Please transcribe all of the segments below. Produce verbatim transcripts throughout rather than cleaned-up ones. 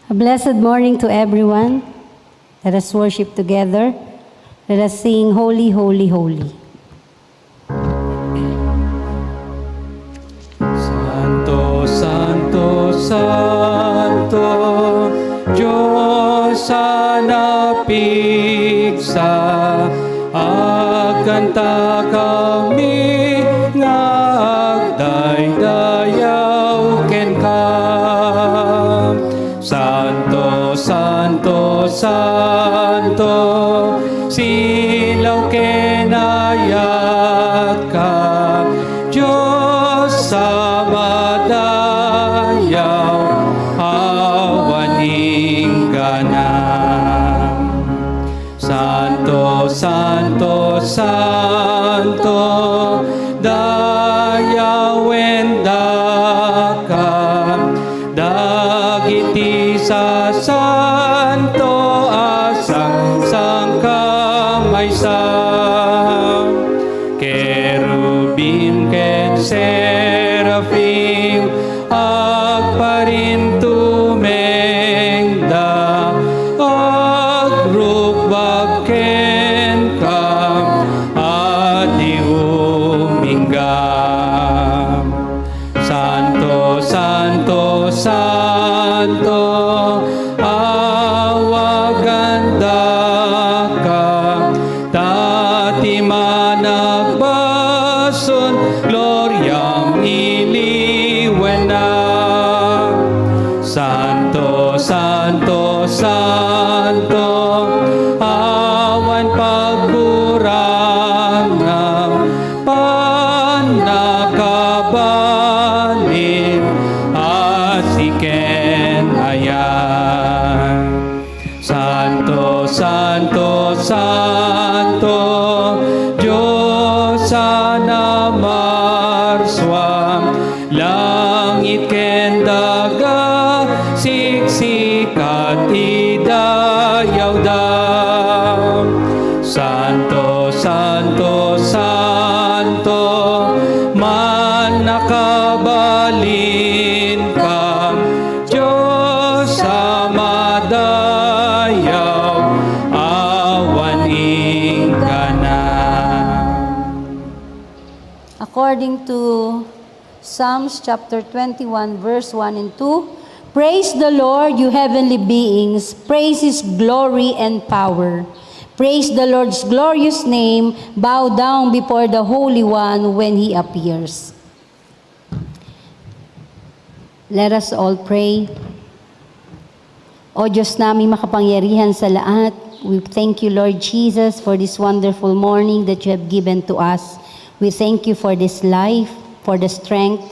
A blessed morning to everyone. Let us worship together. Let us sing, "Holy, holy, holy." Santo, santo, santo, Dios a napigsa, agkantakami nga agdaydayaw kenka. Santo, santo, santo, silaw ken ayatka, Dios a madayaw, awan inggana. Santo, santo, santo, dayawen daka, dagiti sasanto a sangsangkamaysa. Kerubim ken serafim, agparintumengda, agrukbab kenka, a di umingga. Santo, santo, santo, awagan daka, ta ti managbasol, gloriam iliwenna. Santo, santo, santo, awan pagkurangan, pannakabalin a siken ayan. Santo, santo, santo, Dios a namarsua, langit ken daga, siksikat ti dayawda. Santo, santo, santo, mannakabalinka, Dios a madayaw, awan inggana. According to Psalms chapter twenty-one, verse one and two, "Praise the Lord, you heavenly beings. Praise his glory and power. Praise the Lord's glorious name. Bow down before the Holy One when he appears." Let us all pray. O Diyos naming makapangyarihan sa lahat, we thank you, Lord Jesus, for this wonderful morning that you have given to us. We thank you for this life, for the strength.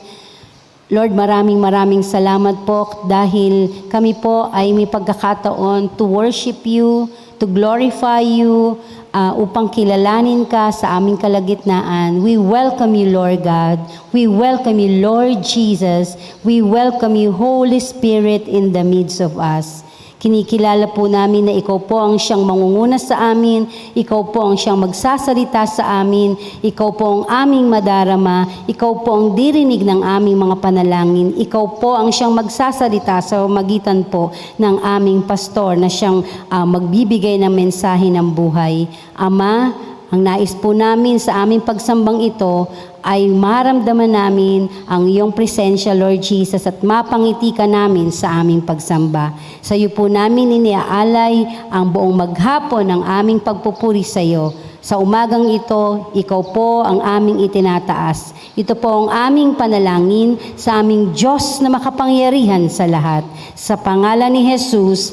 Lord, maraming maraming salamat po dahil kami po ay may pagkakataon to worship you, to glorify you, ah, upang kilalanin ka sa aming kalagitnaan. We welcome you, Lord God. We welcome you, Lord Jesus. We welcome you, Holy Spirit, in the midst of us. Kinikilala po namin na ikaw po ang siyang mangunguna sa amin, ikaw po ang siyang magsasalita sa amin, ikaw po ang aming madarama, ikaw po ang dirinig ng aming mga panalangin, ikaw po ang siyang magsasalita sa magitan po ng aming pastor na siyang, ah, magbibigay ng mensahe ng buhay. Ama, ang nais po namin sa aming pagsambang ito ay maramdaman namin ang iyong presensya, Lord Jesus, at mapangiti ka namin sa aming pagsamba. Sa iyo po namin iniaalay ang buong maghapon ng aming pagpupuri sa iyo. Sa umagang ito, ikaw po ang aming itinataas. Ito po ang aming panalangin sa aming Diyos na makapangyarihan sa lahat. Sa pangalan ni Jesus,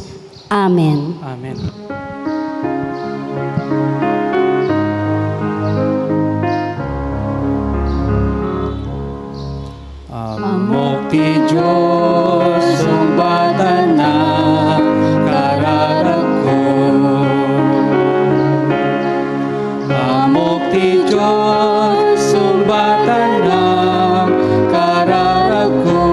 Amen. Amen. Ammok ti Dios, sungbatanna, kararagko. Ammok ti Dios, sungbatanna, kararagko.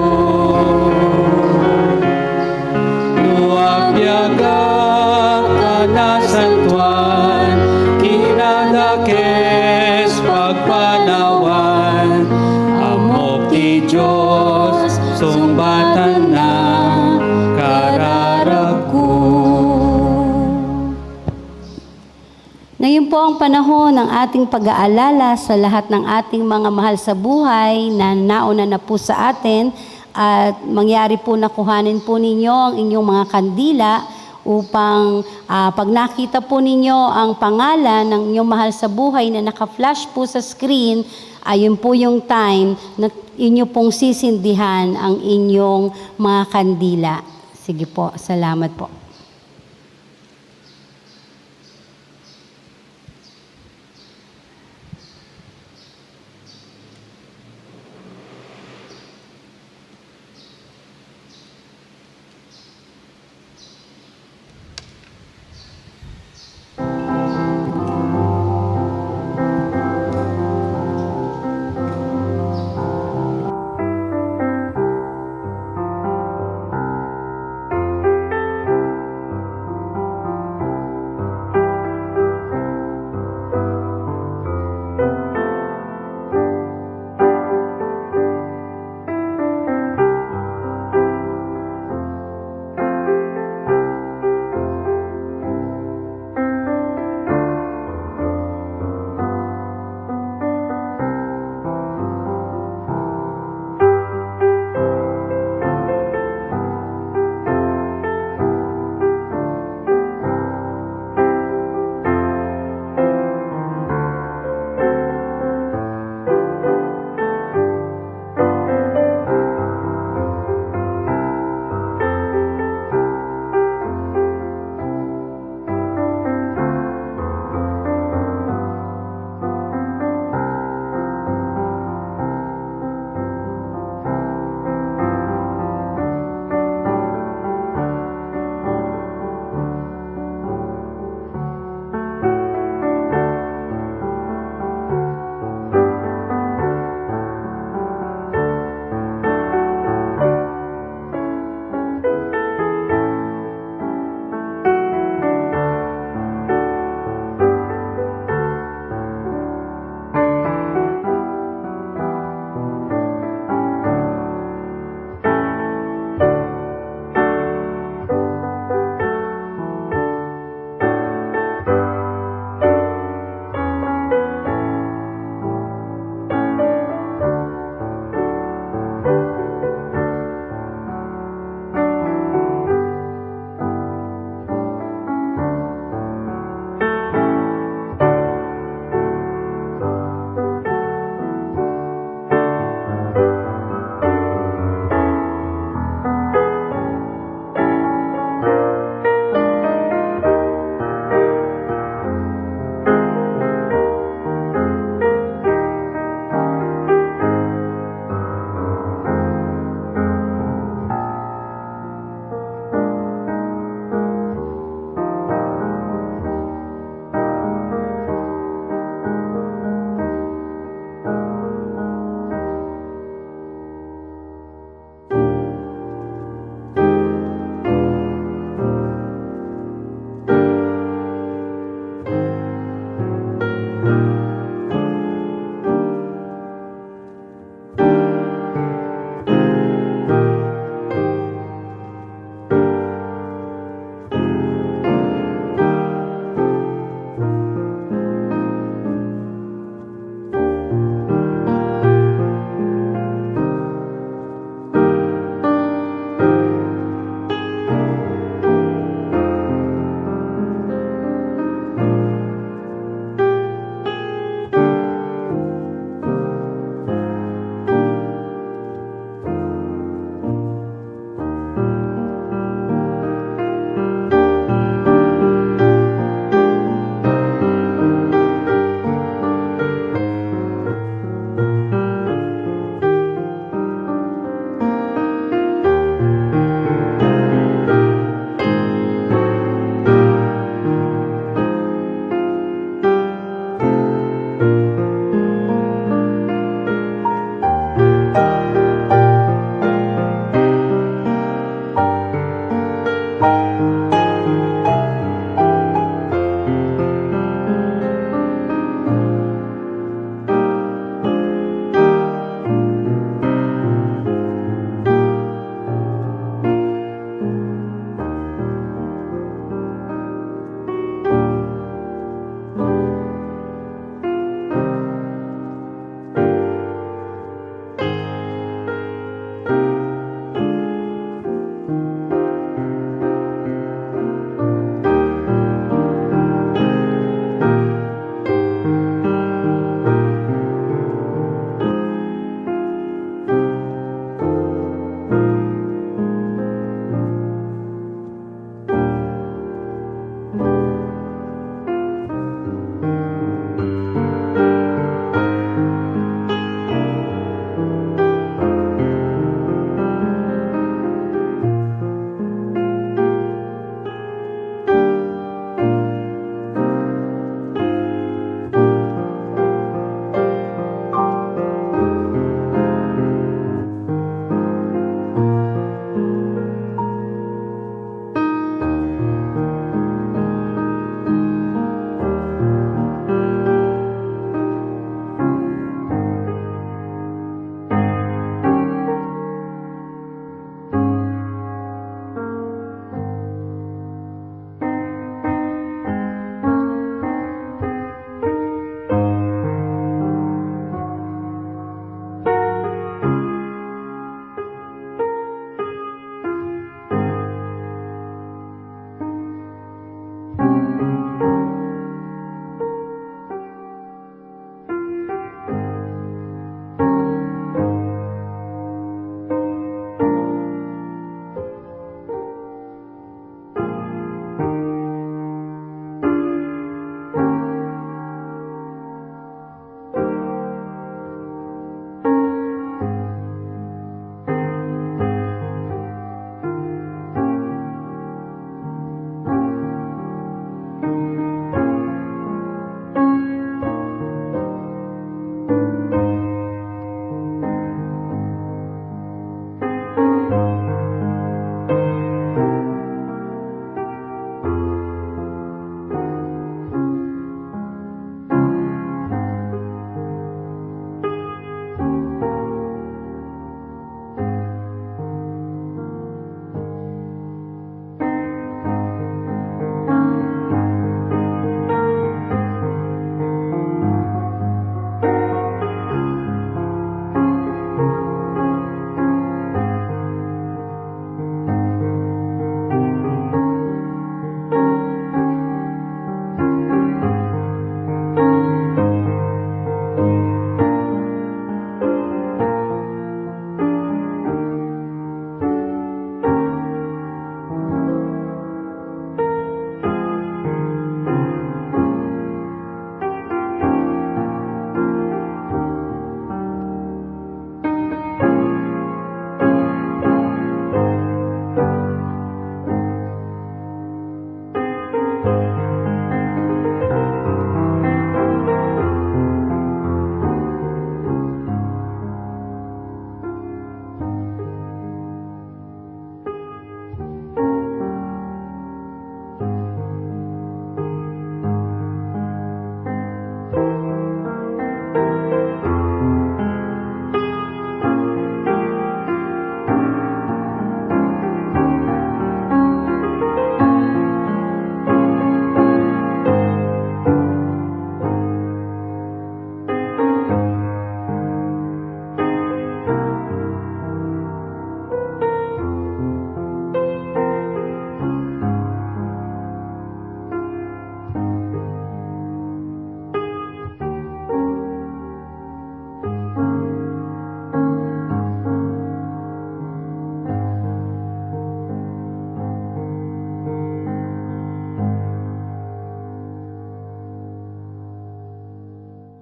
No agbiagak a nasantoan, kinadakes pagpanawan, ammok ti Dios, sungba Ang panahon ng ating pag-aalala sa lahat ng ating mga mahal sa buhay na nauna na po sa atin, at mangyari po na kuhanin po ninyo ang inyong mga kandila upang, ah, pag nakita po ninyo ang pangalan ng inyong mahal sa buhay na naka-flash po sa screen, ayun po yung time na inyo pong sisindihan ang inyong mga kandila. Sige po, salamat po.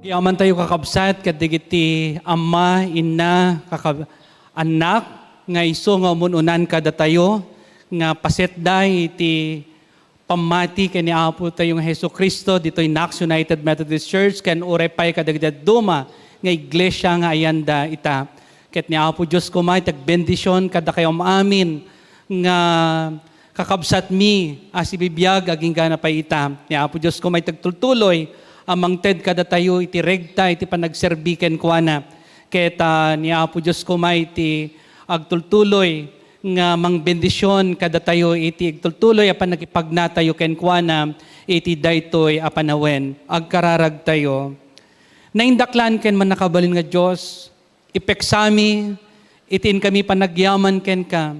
Yamantayo, kakabsat, kadagiti ama, inna, kakab-, annak, nga isu nga umun-unan kadatayo, nga pasetda iti pammati ken ni Apo tayo nga Jesu-Cristo ditoy Knox United Methodist Church, ken uray pay kadagiti dadduma nga iglesia nga ayanda ita. Ket ni Apo Dios koma iti agbendision kadakayo amin nga kakabsatmi a sibibiag agingga pay ita. Ni Apo Dios koma iti agtultuloy a mangted kadatayo iti regta iti panagserbi kenkuana. Ket, ah, ni Apo Dios koma iti agtultuloy nga mangbendision kadatayo iti agtultuloy a pannakipagnatayo kenkuana iti daytoy a panawen. Agkararagtayo. Naindaklan ken mannakabalin nga Dios, ipeksami iti inkami panagyaman kenka,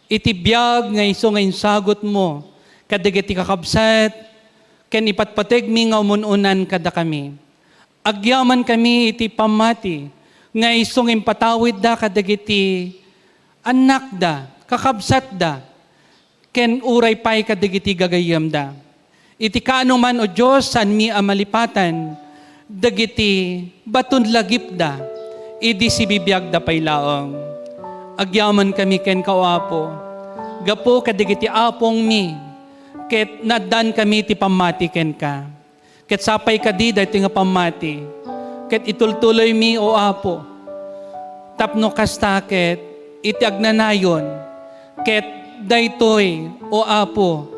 iti biag nga isu nga insagutmo kadagiti kakabsat ken ipatpategmi nga umun-unan kadakami. Agyamankami iti pammati nga isu nga impatawidda kadagiti annakda, kakabsatda, ken uray pay kadagiti gagayyemda. Iti kaano man, O Dios, saanmi a malipatan dagiti baton lagipda idi sibibiagda pay laeng. Agyamankami kenka, O Apo, gapu kadagiti apongmi, ket naaddaankami ti pammati kenka. Ket sapay kadi daytoy nga pammati, ket itultuloymi, O Apo, tapno kasta ket iti agnanayon, ket daytoy, O Apo,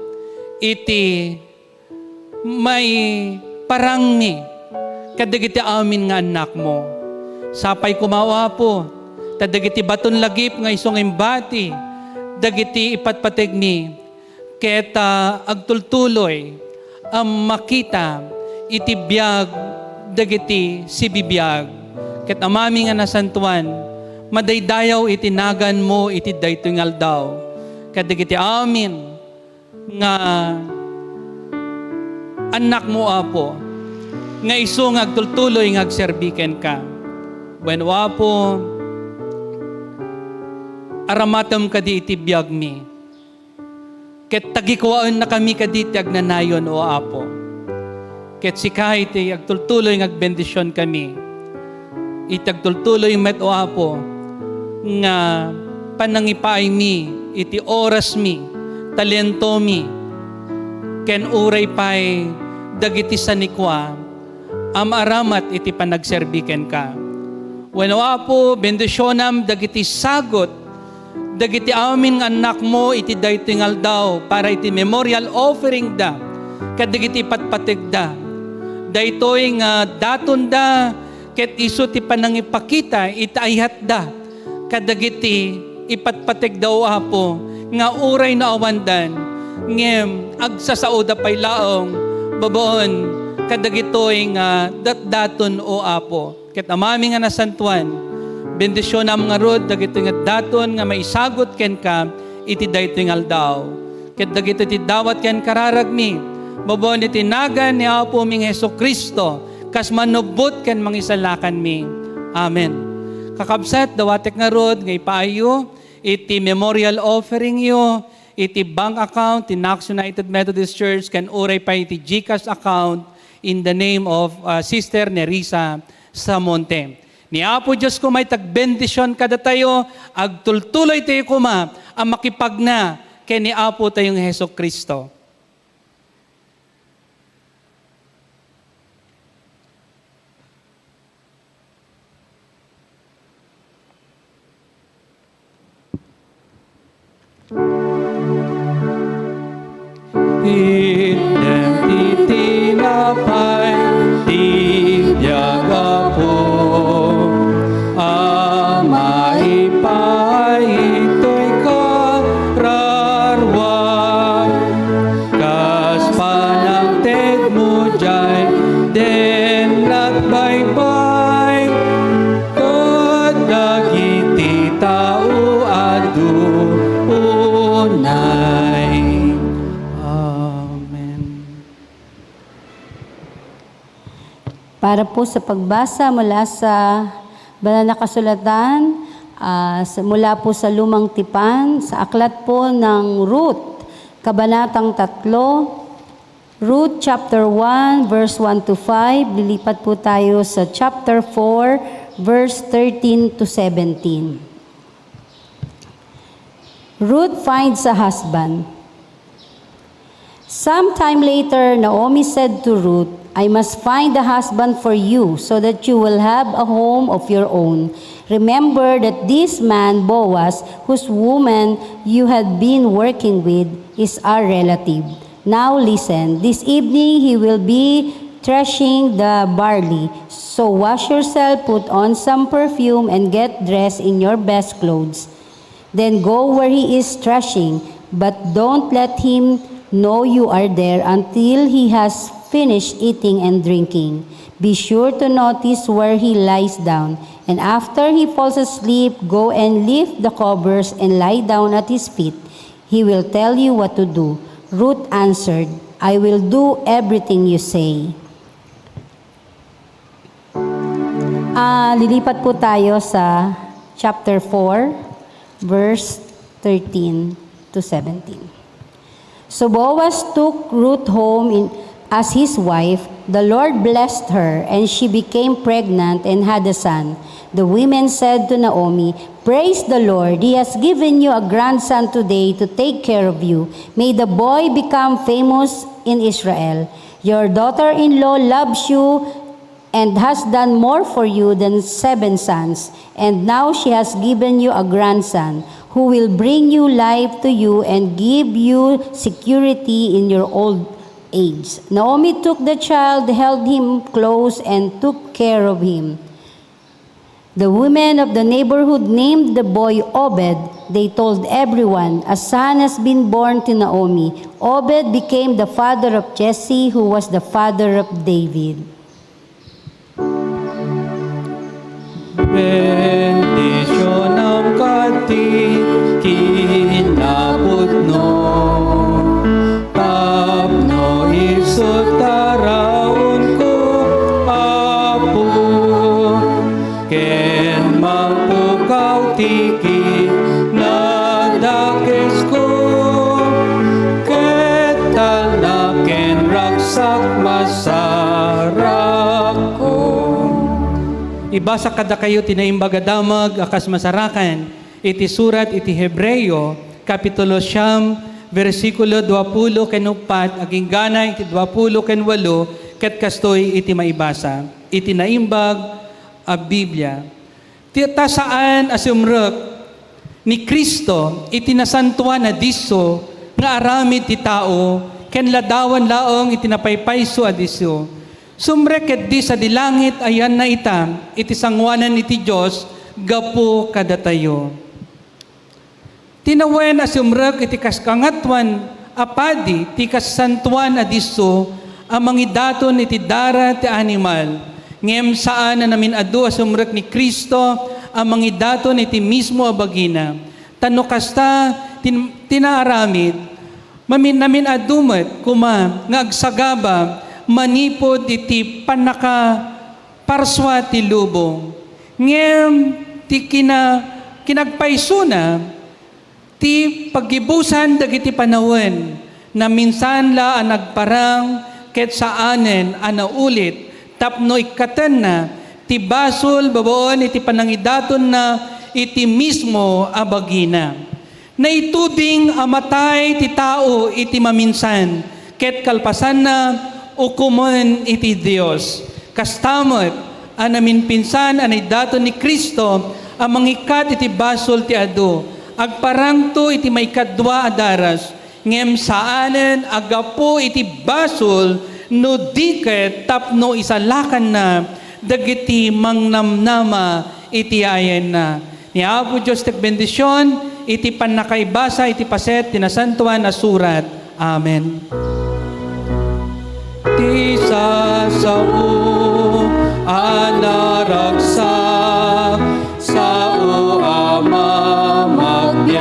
iti maiparangmi kadagiti amin nga annakmo. Sapay koma, O Apo, ta dagiti baton lagip nga isu nga imbati dagiti ipatpategmi, ket, ah, agtultuloy a makita iti biag dagiti sibibiag. Ket Amami nga nasantoan, madaydayaw iti naganmo iti daytoy nga aldaw. Ket dagiti amin nga annakmo, Apo, nga isu nga agtultuloy nga agserbi kenka. Wen, O Apo, aramatem kadi iti biagmi. Ket tagikuaennakami kadi ti agnanayon, O Apo. Ket sika iti agtultuloy nga agbendisionkami. Iti agtultuloy met, O Apo, nga panangipaaymi iti orasmi, talentomi, ken uray pay dagiti sanikua a maaramat iti panagserbi kenka. Wen, O Apo, bendisionam dagiti sagut dagiti amin nga annakmo iti daytoy nga aldaw para iti memorial offeringda kadagiti ipatpategda. Daytoy nga datonda ket isu ti panangipakita iti ayatda kadagiti ipatpategda, O Apo, nga uray no awandan, ngem agsasaoda pay laeng babaen kadagitoy nga datdaton, O Apo. Ket Amami nga nasantoan, bendisionam ngarud dagitoy nga daton nga maisagut kenka iti daytoy nga aldaw. Ket dagitoy ti dawat ken kararagmi, babaen iti nagan ni Apomi nga Jesu-Cristo, kas manubbot ken mangisalakanmi. Amen. Kakabsat, dawatek ngarud nga ipaayyo iti memorial offeringyo iti bank account ti Knox United Methodist Church ken uray pay iti GCash account in the name of, uh, Sister Nerissa Samonte. Ni Apo Dios koma iti agbendision kadatayo, agtultuloytayo koma a makipagna ken ni Apo tayo nga Jesu-Cristo. Itdem ti tinapay ti biag, Apo, a maipaay itoy kararua. Kas panangtedmo diay dennat baybay, ket dagiti tao adu unay. Amen. Para po sa pagbasa mula sa Banal na Kasulatan, ah, sa, mula po sa Lumang Tipan, sa aklat po ng Ruth, Kabanatang tatlo, Ruth chapter one, verse one to five. Lilipat po tayo sa chapter four, verse thirteen to seventeen. Ruth finds a husband. Sometime later, Naomi said to Ruth, "I must find a husband for you so that you will have a home of your own. Remember that this man, Boaz, whose woman you had been working with, is our relative. Now listen, this evening he will be threshing the barley. So wash yourself, put on some perfume, and get dressed in your best clothes. Then go where he is threshing, but don't let him know you are there until he has finished eating and drinking. Be sure to notice where he lies down, and after he falls asleep, go and lift the covers and lie down at his feet. He will tell you what to do." Ruth answered, "I will do everything you say." Ah, lilipat po tayo sa chapter four, verse thirteen to seventeen. So Boaz took Ruth home in, as his wife. The Lord blessed her, and she became pregnant and had a son. The women said to Naomi, "Praise the Lord, he has given you a grandson today to take care of you. May the boy become famous in Israel. Your daughter-in-law loves you and has done more for you than seven sons. And now she has given you a grandson who will bring you life to you and give you security in your old age." Naomi took the child, held him close, and took care of him. The women of the neighborhood named the boy Obed. They told everyone, "A son has been born to Naomi." Obed became the father of Jesse, who was the father of David. Bendisionam kadin kinapudno, tapno isu ti taraonko, Apo, ken mapukaw ti kinadakesko, ket talna ken ragsak masarakko. Ibasa kadakayo ti Naimbag a Damag a kas masarakan iti surat iti Hebreo, kapitulo siam, bersikulo duapulo ken uppat, agingga iti duapulo ken walo, ket kastoy iti maibasa iti Naimbag a Biblia. Ti, ta saan a sumrek ni Cristo iti nasantoan a disso nga aramid ti tao, ken ladawan laeng iti napaypayso a disso. Sumrek ketdi sadi langit a yanna ita iti sangoanan iti Dios gapu kadatayo. Tinawen a sumrek iti kas-, Kangatoan a Padi ti kasantoan a disso a mangidaton iti dara ti animal, ngem saan a namin-adu a sumrek ni Cristo a mangidaton iti mismo a bagina. Ta no kasta, tin-, ti naaramid, mamin-, namin-adu met koma nga agsagaba manipud iti pannaka-, parsua ti lubong. Ngem ti kina-, kinagpaysona, ti paggibusan dagiti panawen, naminsan la a nagparang ket saanen a naulit tapno ikkatenna ti basol babaen iti panangidatonna iti mismo a bagina. Naituding a matay ti tao iti maminsan, ket kalpasanna, ukomen iti Dios. Kasta met a naminpinsan a naidaton ni Cristo a mangikkat iti basol ti adu, agparangto iti maikadua a daras, ngem saanen a gapu iti basol, no di ket tapno isalakanna dagiti mangnamnama iti ayanna. Ni Apo Dios ti agbendision iti pannakaibasa iti paset ti Nasantoan a Surat. Amen. Ti sasao a naragsak, sao a mamagbiag.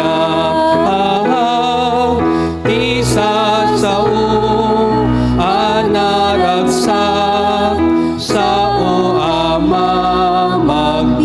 Ti sasao a naragsak, sao a mamagbiag.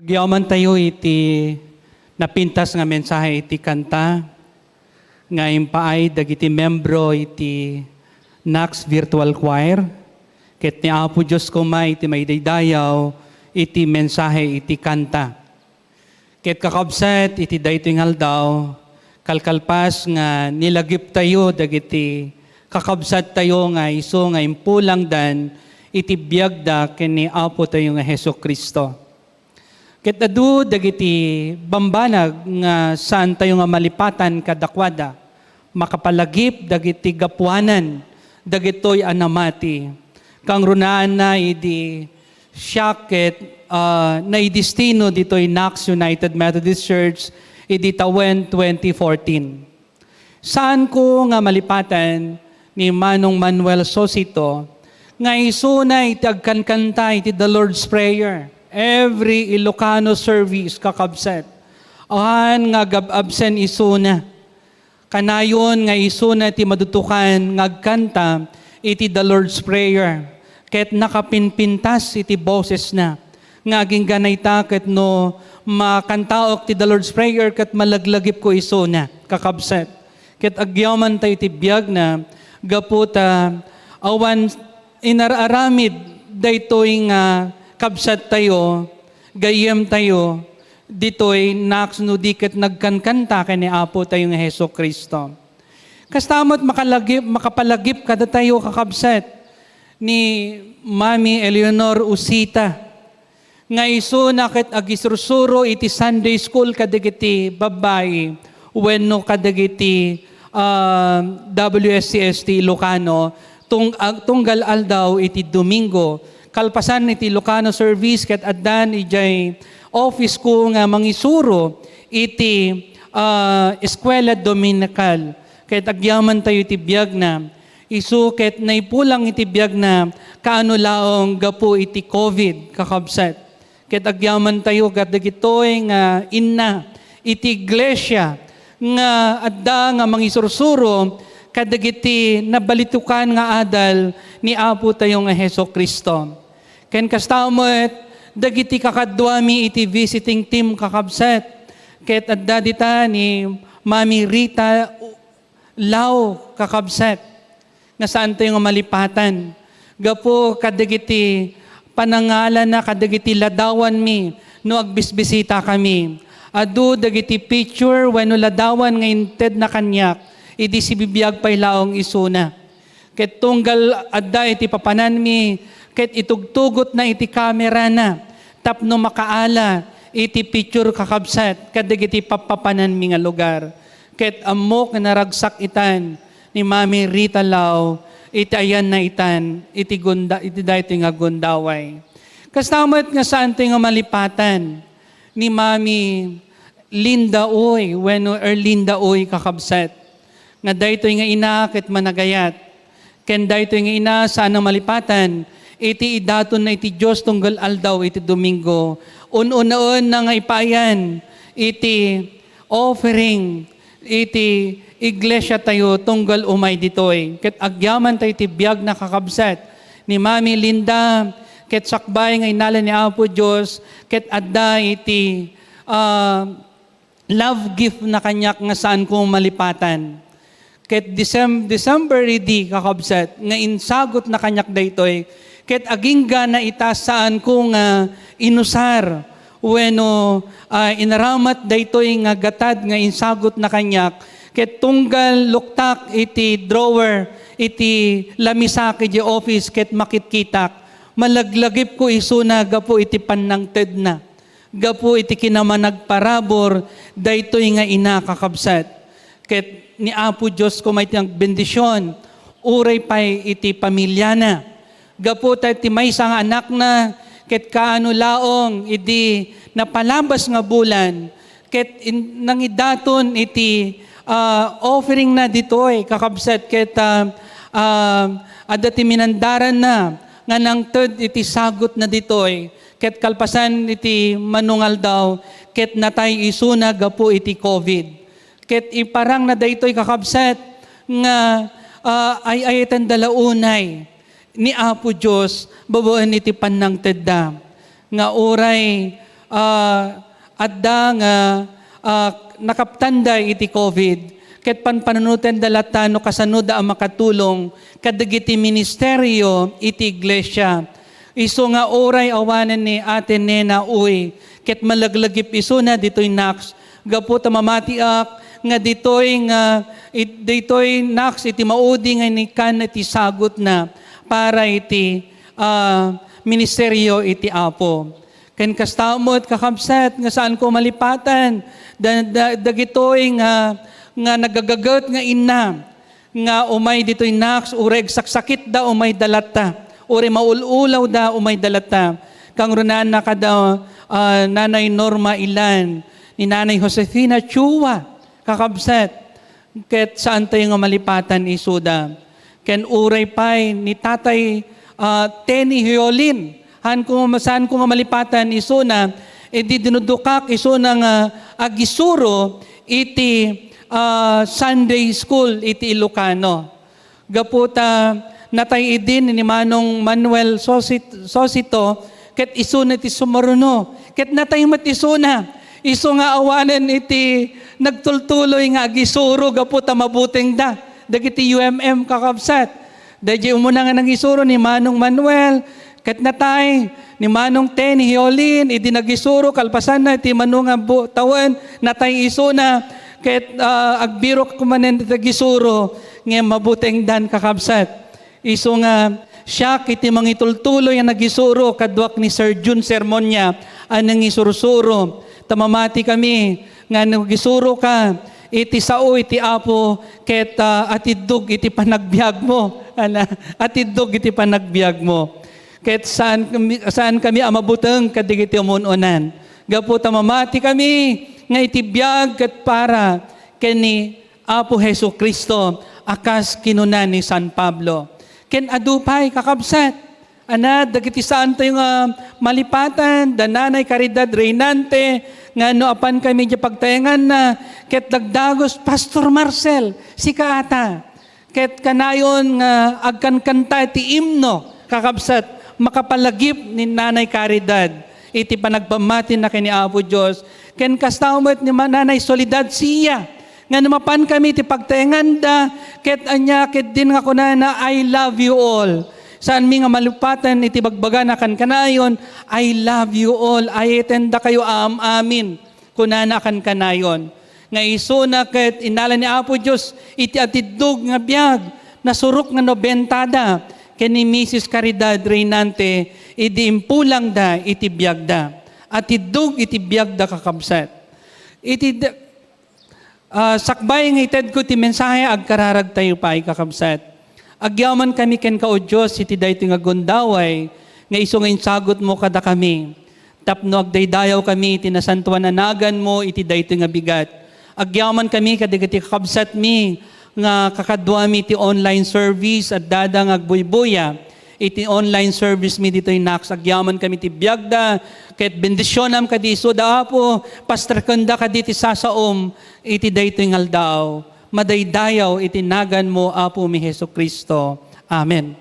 Agyamantayo iti napintas nga mensahe iti kanta nga impaay dagiti membro iti Nax Virtual Choir, ket ni Apo Dios koma iti maidaydayaw iti mensahe iti kanta. Ket kakabsat, iti daytoy nga aldaw, kalkalpas nga nilagiptayo dagiti kakabsattayo nga isu nga impulangdan iti biagda ken ni Apotayo nga Jesu-Cristo. Ket adu dagiti bambanag nga saantayo nga malipatan kadakuada, makapalagip dagiti gapuanan dagitoy a namati. Kangrunaanna idi siak ket, ah, naidestino ditoy Nax United Methodist Church idi tawen twenty fourteen. Saanko nga malipatan ni Manong Manuel Sosito nga isuna iti agkankanta iti The Lord's Prayer. Every Ilocano service, kakabsat. Awan nga agab-absent isuna. Kanayon nga isuna ti madudukan nga agkanta iti The Lord's Prayer, ket nakapinpintas iti bosesna. Nga agingga ita ket no makantaok ti The Lord's Prayer ket malaglagipko isuna, kakabsat. Ket agyamantayo iti biagna gapu ta awan inar-aramid daytoy nga kabsattayo, gayyemtayo, ditoy Nax no di ket nagkankanta ken ni Apotayo nga Jesu-Cristo. Kasta met makalagip, makapalagip kadatayo, kakabsat, ni Mami Eleanor Usita, nga isuna ket agisursuro iti Sunday school kadagiti babbai wenno kadagiti, ah, W S C S ti Ilocano tung-, ag-, tunggal aldaw iti Domingo. Kalpasan iti Ilocano service ket addan idiay office ko nga mangisuro iti, ah, Eskwela Dominical. Ket agyamantayo iti biagna. Isu ket naipulang iti biagna kaano laeng gapu iti covid, kakabsat. Ket agyamantayo kadagitoy nga inna iti iglesia nga adda nga mangisursuro kadagiti nabalitukan nga adal ni Apotayo nga Jesu-Cristo. Ken kasta met dagiti kakaduami iti visiting team, kakabsat. Ket adda dita ni Mami Rita Lao, kakabsat, nga saantayo nga malipatan. Gapu kadagiti panangalana kadagiti ladawanmi no agbisbisitakami. Adu dagiti picture wenno ladawan nga intedna kaniak idi sibibiag pay laeng isuna. Ket tunggal adda iti papananmi, ket itugtugotna iti kamerana tapno makaala iti picture, kakabsat, kadagiti pappapananmi nga lugar. Ket ammok nga naragsak itan ni Mami Rita Lau iti ayanna itan iti gunda-, iti daytoy nga gundaway. Kasta met nga saantoy nga malipatan ni Mami Linda Uy wenno Erlinda Uy, kakabsat, nga daytoy nga ina ket managayat. Ken daytoy nga ina, saan a malipatan iti idatonna iti Dios tunggal aldaw iti Domingo. Un-unaenna nga ipaayan iti offering iti iglesiatayo tunggal umay ditoy. Ket agyamantayo iti biagna, kakabsat, ni Mami Linda, ket sakbay nga inala ni Apo Dios, ket adda iti, ah, love gift na kaniak nga saanko malipatan. Ket Decem-, December idi, kakabsat, nga insagot na kaniak daytoy, ket agingga na ita saanko nga inusar wenno, ah, inaramat daytoy nga gatad nga insagot na kaniak, ket tunggal luktak iti drawer iti lamisa iti office ket makitkitak, malaglagipko isuna gapu iti pannangtedna. Gapu iti kinamanagparabur daytoy nga ina, kakabsat. Ket ni Apo Dios koma iti nagbendision, uray pay iti pamiliana. Gapu ta iti maysa nga anakna, ket kaano laeng idi napalabas nga bulan, ket in-, nangidaton iti, ah, offering na ditoy, kakabsat, ket, ah, ah, adda ti minandaranna nga nangted iti sagot na ditoy. Ket kalpasan iti mano nga aldaw, ket natay isuna gapu iti covid. Ket iparangna daytoy, kakabsat, nga, ah, ay-ayatenda la unay ni Apo Dios babaen iti pannangtedda. Nga uray ah, adda nga, ah, nakaptanda iti covid, ket panpanunotenda latta no kasanoda a makatulong kadagiti ministerio iti iglesia. Isu nga uray awanen ni Ate Nena Uy, ket malaglagip isuna ditoy Nax, gapu ta mamatiak nga ditoy nga, it-, ditoy Nax iti maudi nga inikkan iti sagutna para iti, ah, ministerio iti Apo. Ken kasta met, kakabsat, nga saanko malipatan da-, da-, dagitoy nga, nga nagagaget nga inna nga umay ditoy Nax, uray agsaksakitda, umayda latta, uray maul-ulawda, umayda latta. Kangrunana kada, ah, Nanay Norma Ilan, ni Nanay Josefina Chua, kakabsat, ket saantayo nga malipatan isuda. Ken uray pay ni Tatay, ah, Tenny Hiolin, haanko, saanko nga malipatan isuna, idi dinudukak isuna nga agisuro iti, ah, Sunday school iti Ilocano. Gapu ta natay idin ni Manong Manuel Sosit-, Sosito, ket isuna ti sumuruno. Ket natay met isuna, isu nga awanen iti nagtultuloy nga agisuro gapu ta mabutengda dagiti U M M, kakabsat. Daydiay umuna nga nangisuro ni Manong Manuel, ket natay ni Manong Tenny Hiolin, idi nagisuro, kalpasanna iti mano nga bu-, tawen, natay isuna, ket, ah, agbirok manen iti agisuro, ngem mabutengdan, kakabsat. Isu nga siak iti mangitultuloy a nagisuro kaduak ni Sir Jun Sermonia a nangisursuro. Ta mamati kami nga nagisuroka iti sao iti Apo ket, ah, atiddog iti panagbiagmo. Ana, atiddog iti panagbiagmo. Ket saan kami, saan kami a mabuteng kadagiti umun-unan. Gapu ta mamati kami nga iti biag ket para ken ni Apo Jesu-Cristo a kas kinuna ni San Pablo. Ken adu pay, kakabsat, ana, dagiti saantayo nga malipatan, da Nanay Caridad Reynante, nga no apan kami diay pagtaenganna, ket dagdagus, "Pastor Marcel, sika ata." Ket kanayon nga agkankanta iti imno, kakabsat, makapalagip ni Nanay Caridad iti panagpammatina ken ni Apo Dios. Ken kasta met ni Ma-, Nanay Soledad Sia, nga no mapan kami iti pagtaenganda, ket ania, ket din nga kunana, "I love you all." Saanmi nga malipatan iti bagbagana kankanayon, "I love you all. Ayatendakayo am-amin." Kunana kankanayon, nga isuna ket innala ni Apo Dios iti atiddog nga biag, nasurok nga nobentada ken ni Misis Caridad Reynante idi impulangda iti biagda. Atiddog iti biagda, kakabsat. Iti d-, ah, sakbay nga itedko ti mensahe, agkararagtayo pay, kakabsat. Agyamankami kenka, O Dios, iti daytoy nga gundaway nga isu nga insagutmo kadakami. Tapno agdaydayaw kami iti nasantoan a naganmo iti daytoy nga bigat. Agyaman kami kadagiti kakabsatmi nga kakaduami iti online service, addada nga agbuybuya iti online service mi ditoy Nax. Agyaman kami iti biagda, ket bendisionam kadi isuda, Apo, pastrekenda kadi ti sasaom iti daytoy nga aldaw. Madaydayaw iti naganmo, Apomi Jesu-Cristo. Amen.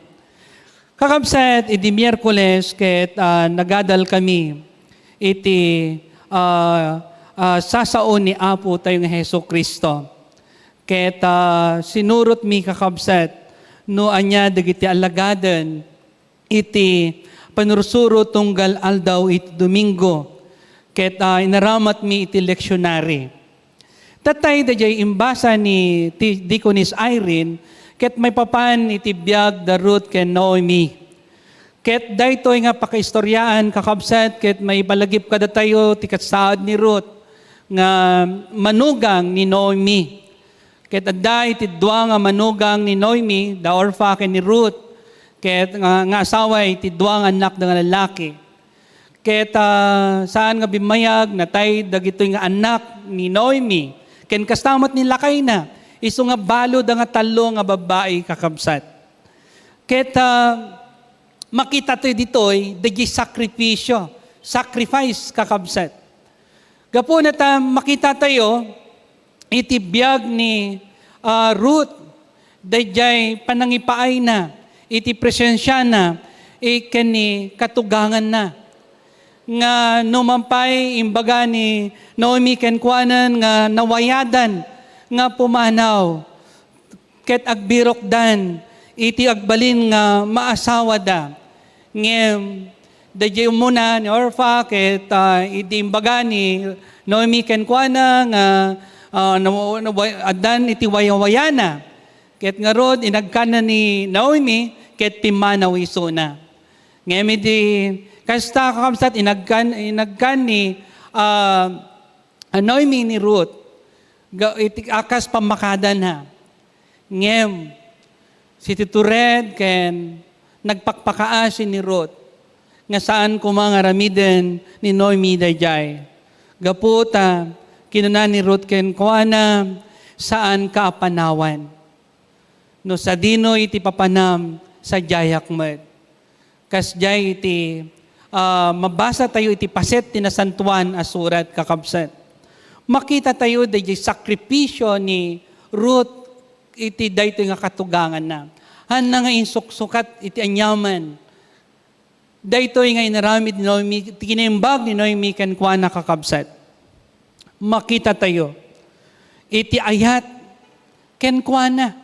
Kakabsat, idi Miyerkules ket, ah, nagadal kami iti, ah, ah, sasao ni Apo tayo nga Jesu-Cristo. Ket, ah, sinurotmi, kakabsat, no ania dagiti alagaden iti panursuro tunggal aldaw iti Domingo. Ket, ah, inaramatmi iti leksionari. Tatay, daydiay imbasa ni ti-, Deaconess Irene, ket maipapan iti biag da Ruth ken Naomi. Ket daytoy nga pakaistoriaan, kakabsat, ket maipalagip kadatayo ti kasaad ni Ruth nga manugang ni Naomi. Ket adda iti dua nga manugang ni Naomi, da Orpah ken ni Ruth, ket nga, nga asawa iti dua nga annakda nga lalaki. Ket, ah, saan nga bimmayag, natay dagitoy nga annak ni Naomi. Ken kasta met ni lakayna, isu nga baloda nga tallo nga babbai, kakabsat. Ket, ah, makitatayo ditoy, dagiti sakripisyo, sacrifice, kakabsat. Gapuna ta makitatayo, iti biag ni, ah, Ruth, daydiay panangipaayna iti presensiana, eh, ken ni katuganganna. Nga no man pay imbaga ni Naomi kenkuana nga nawayadan nga pumanaw ket agbirokdan iti agbalin nga maasawada. Ngem daydiay umuna ni Orfa ket, ah, idi imbaga ni Naomi kenkuana nga, ah, naw-, naw-, addan iti wayawayana. Ket ngarud, inagkanna ni Naomi ket pimmanaw isuna. Ngem idi kasta, kakabsat, inagkan-, inagkan ni, ah, Naomi ni Ruth, ga-, iti a kas pammakadanna. Ngem, sititured ken nagpakpakaasi ni Ruth nga saan koma nga aramiden ni Naomi daydiay. Gapu ta kinuna ni Ruth kenkuana, "Saanka a panawan. No sadino iti papanam, sadiayak met." Kasdiay iti, ah, mabasatayo iti paset ti Nasantoan a Surat, kakabsat. Makitatayo daydiay sakripisio ni Ruth iti daytoy nga katuganganna. Haanna nga insuksukat iti aniaman. Daytoy nga inaramid ni Naomi, ti kinaimbag ni Naomi kenkuana, kakabsat. Makitatayo iti ayat kenkuana.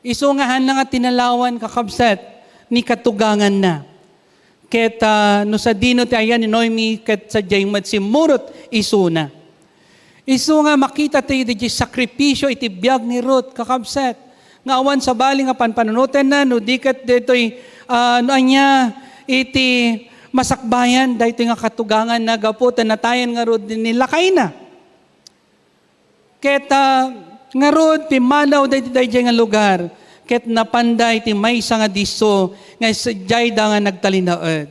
Isu nga haanna nga tinalawan, kakabsat, ni katuganganna. Ket, ah, no sadino ti ayan ni Naomi, ket sadiay met simmurot isuna. Isu nga makitatayo daydiay sakripisio iti biag ni Ruth, kakabsat, nga awan sabali nga panpanunotenna, no di ket daytoy, ah, no ania iti masakbayan daytoy nga katuganganna gapu ta natayan ngarud ni lakayna. Ket, ah, ngarud, pimmanaw daydi daydiay nga lugar, ket napanda iti maysa nga disso nga sadiayda nga nagtalinaed.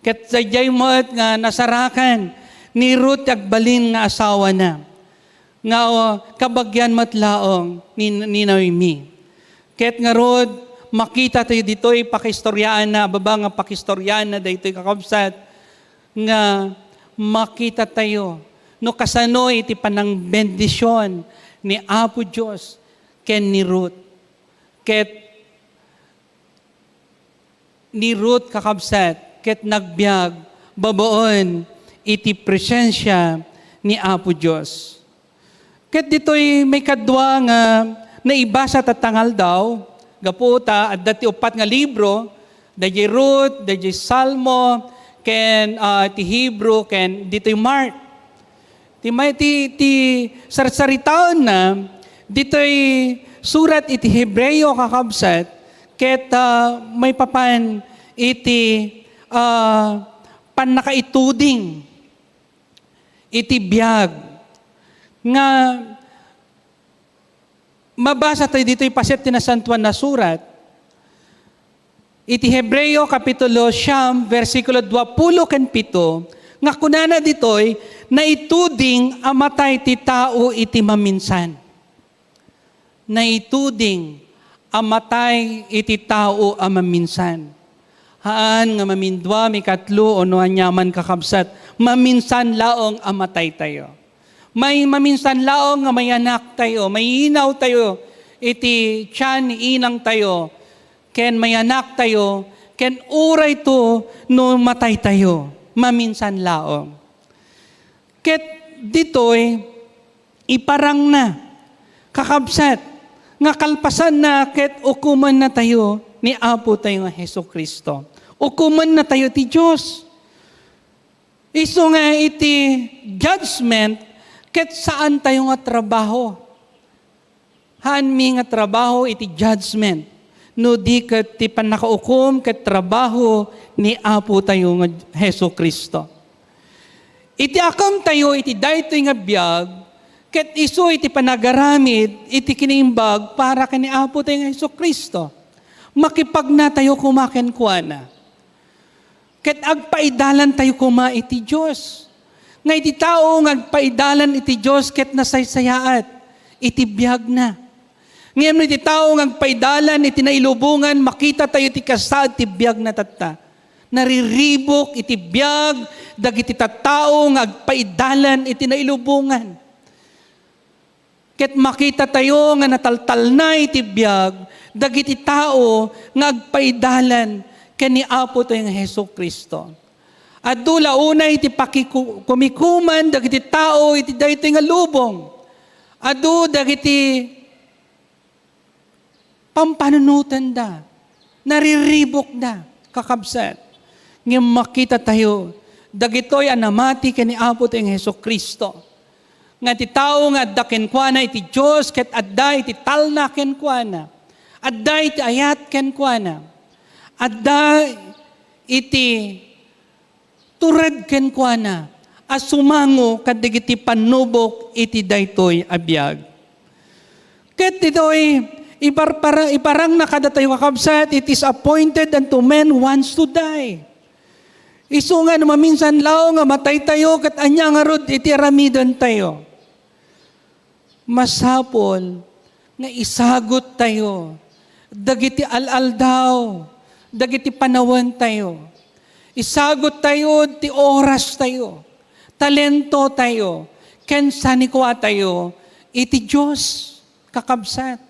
Ket sadiay met nga nasarakan ni Ruth ti agbalin nga asawana, nga, ah, kabagian met laeng ni, ni Naomi. Ket ngarud, makitatayo ditoy pakistoriaanna, baba nga pakistoriaanna daytoy, kakabsat, nga makitatayo no kasano iti panangbendision ni Apo Dios ken ni Ruth. Ket ni Ruth, kakabsat, ket nagbiag babaen iti presensia ni Apo Dios. Ket ditoy maikadua nga naibasa tatta nga aldaw, gapu ta adda ti uppat nga libro, daydiay Ruth, daydiay Salmo, ken, ah, ti Hebrew, ken ditoy Mark. Ti may-, ti, ti sarsaritaenna ditoy surat iti Hebreo, kakabsat, ket, ah, maipapan iti, ah, pannakaituding iti biag nga mabasa tayo ditoy paset ti Nasantoan a Surat. Iti Hebreo kapitulo siyam, bersikulo duapulo ken pito, nga kunana ditoy, "Naituding a matay ti tao iti maminsan." Naituding a matay iti tao a maminsan. Haan nga mamindua, mikatlo, o no aniaman, kakabsat, maminsan laeng a mataytayo. May maminsan laeng nga mayanak tayo, mayinaw tayo iti tiyan ni inang tayo, ken mayanak tayo, ken uray to no matay tayo, maminsan laeng. Ket ditoy, iparangna, kakabsat, nga kalpasanna ket ukomanna tayo ni Apo tayo nga Jesu-Cristo. Ukomanna tayo ti Dios. Isu nga iti judgment, ket saan tayo nga trabaho. Haanmi nga trabaho iti judgment, no di ket ti pannakaukom ket trabaho ni Apo tayo nga Jesu-Cristo. Iti akem tayo iti daytoy nga biag, ket isu iti panagaramid iti kinaimbag para ken ni Apo tayo nga Jesu-Cristo. Makipagna tayo koma kenkuana. Ket agpaidalan tayo koma iti Dios. Nga iti tao nga agpaidalan iti Dios ket nasaysayaat iti biagna. Ngem no iti tao nga agpaidalan iti nailubongan, makita tayo ti kasaad ti biagna tatta. Nariribuk iti biag dagiti tattao nga agpaidalan iti nailubongan. Ket makita tayo nga nataltalna iti biag dagiti tao nga agpaidalan ken ni Apo tayo nga Jesu-Cristo. Adu la unay ti pakiku-, kumikuman dagiti tao iti daytoy nga lubong. Adu dagiti pampanunotenda, nariribukda, kakabsat. Ngem makitatayo, dagitoy a namati ken ni Apo tayo nga Jesu-Cristo, nga ti tao nga adda kenkuana iti Dios ket adda iti talna kenkuana, adda iti ayat kenkuana, adda iti tured kenkuana a sumango kadagiti pannubok iti daytoy a biag. Ket ditoy, iparpara-, iparangna kadatayo, kakabsat, "It is appointed unto men once to die." Isu nga no maminsan laeng nga mataytayo, ket ania ngarud iti aramidentayo? Masapul nga isaguttayo dagiti al-aldaw, dagiti panawantayo. Isaguttayo ti orastayo, talentotayo, ken sanikuatayo iti Dios, kakabsat.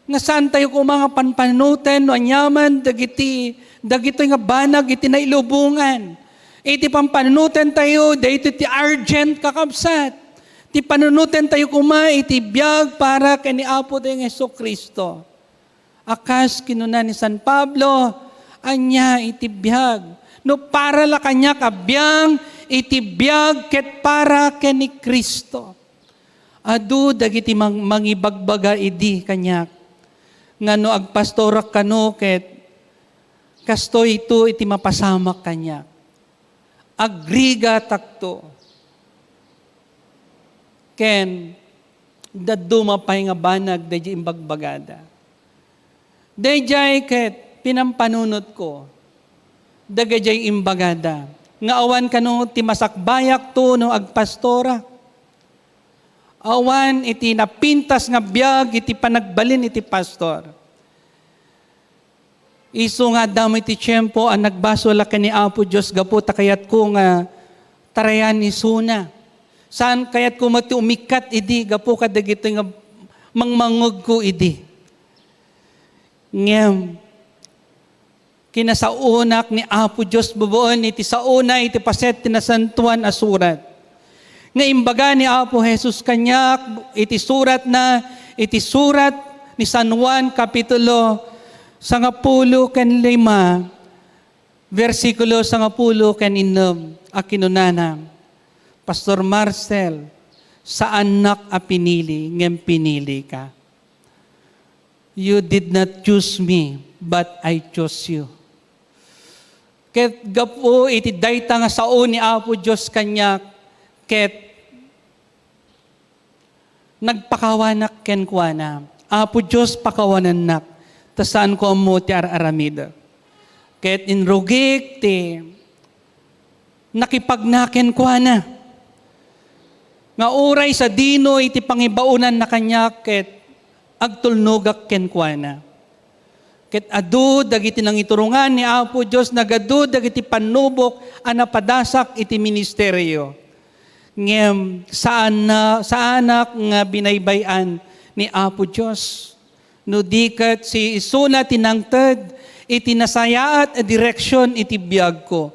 Nga saantayo koma nga panpanuten no aniaman dagiti, dagitoy nga banag iti nailubongan. Iti panpanutentayo, daytoy ti urgent, kakabsat. Ti panunotentayo koma iti biag para ken ni Apo tayo nga Jesu-Cristo. A kas kinuna ni San Pablo, "Ania iti biag? No para la kaniak a biag, iti biag ket para ken ni Cristo." Adu dagiti mang-, mangibagbaga idi kaniak nga no agpastorak kano ket kastoyto iti mapasamak kaniak. Agrigatakto ken dadduma pay nga banag daydiay imbagbagada. Daydiay ket pinampanunotko dagijay imbagada nga awan kano ti masakbayakto no agpastorak. Awan iti napintas nga biag iti panagbalin iti pastor. Isu nga adda met ti tiempo a nagbasol a ken ni Apo Dios gapu ta kayatko nga tarayan isuna. Saan, kayatko met ti umikkat idi gapu kadagitoy nga mangmangngegko idi. Ngem, kinasaonak ni Apo Dios babaen iti saona iti paset ti Nasantoan a Surat. Nga imbaga ni Apo Jesus kaniak iti suratna, iti surat ni San Juan, kapitulo sangapulo ken lima, bersikulo sangapulo ken innem, a kinunana, "Pastor Marcel, saannak a pinili, ngem pinilika." "You did not choose me, but I chose you." Ket gapu iti dayta nga sao ni Apo Dios kaniak, ket nagpakawanak kenkuana, "Apo Dios, pakawanennak, ta saanko ammo ti ar-aramidek." Ket inrugik ti nakipagna kenkuana. Nga uray sadino iti pangibaonanna kaniak ket agtulnogak kenkuana. Ket adu dagiti nangiturongan ni Apo Dios, nagadu dagiti pannubok a napadasak iti ministerio. Ngem saanna-, saanak nga binaybay-an ni Apo Dios. No di ket si isuna ti nangted iti nasayaat a direksion iti biagko,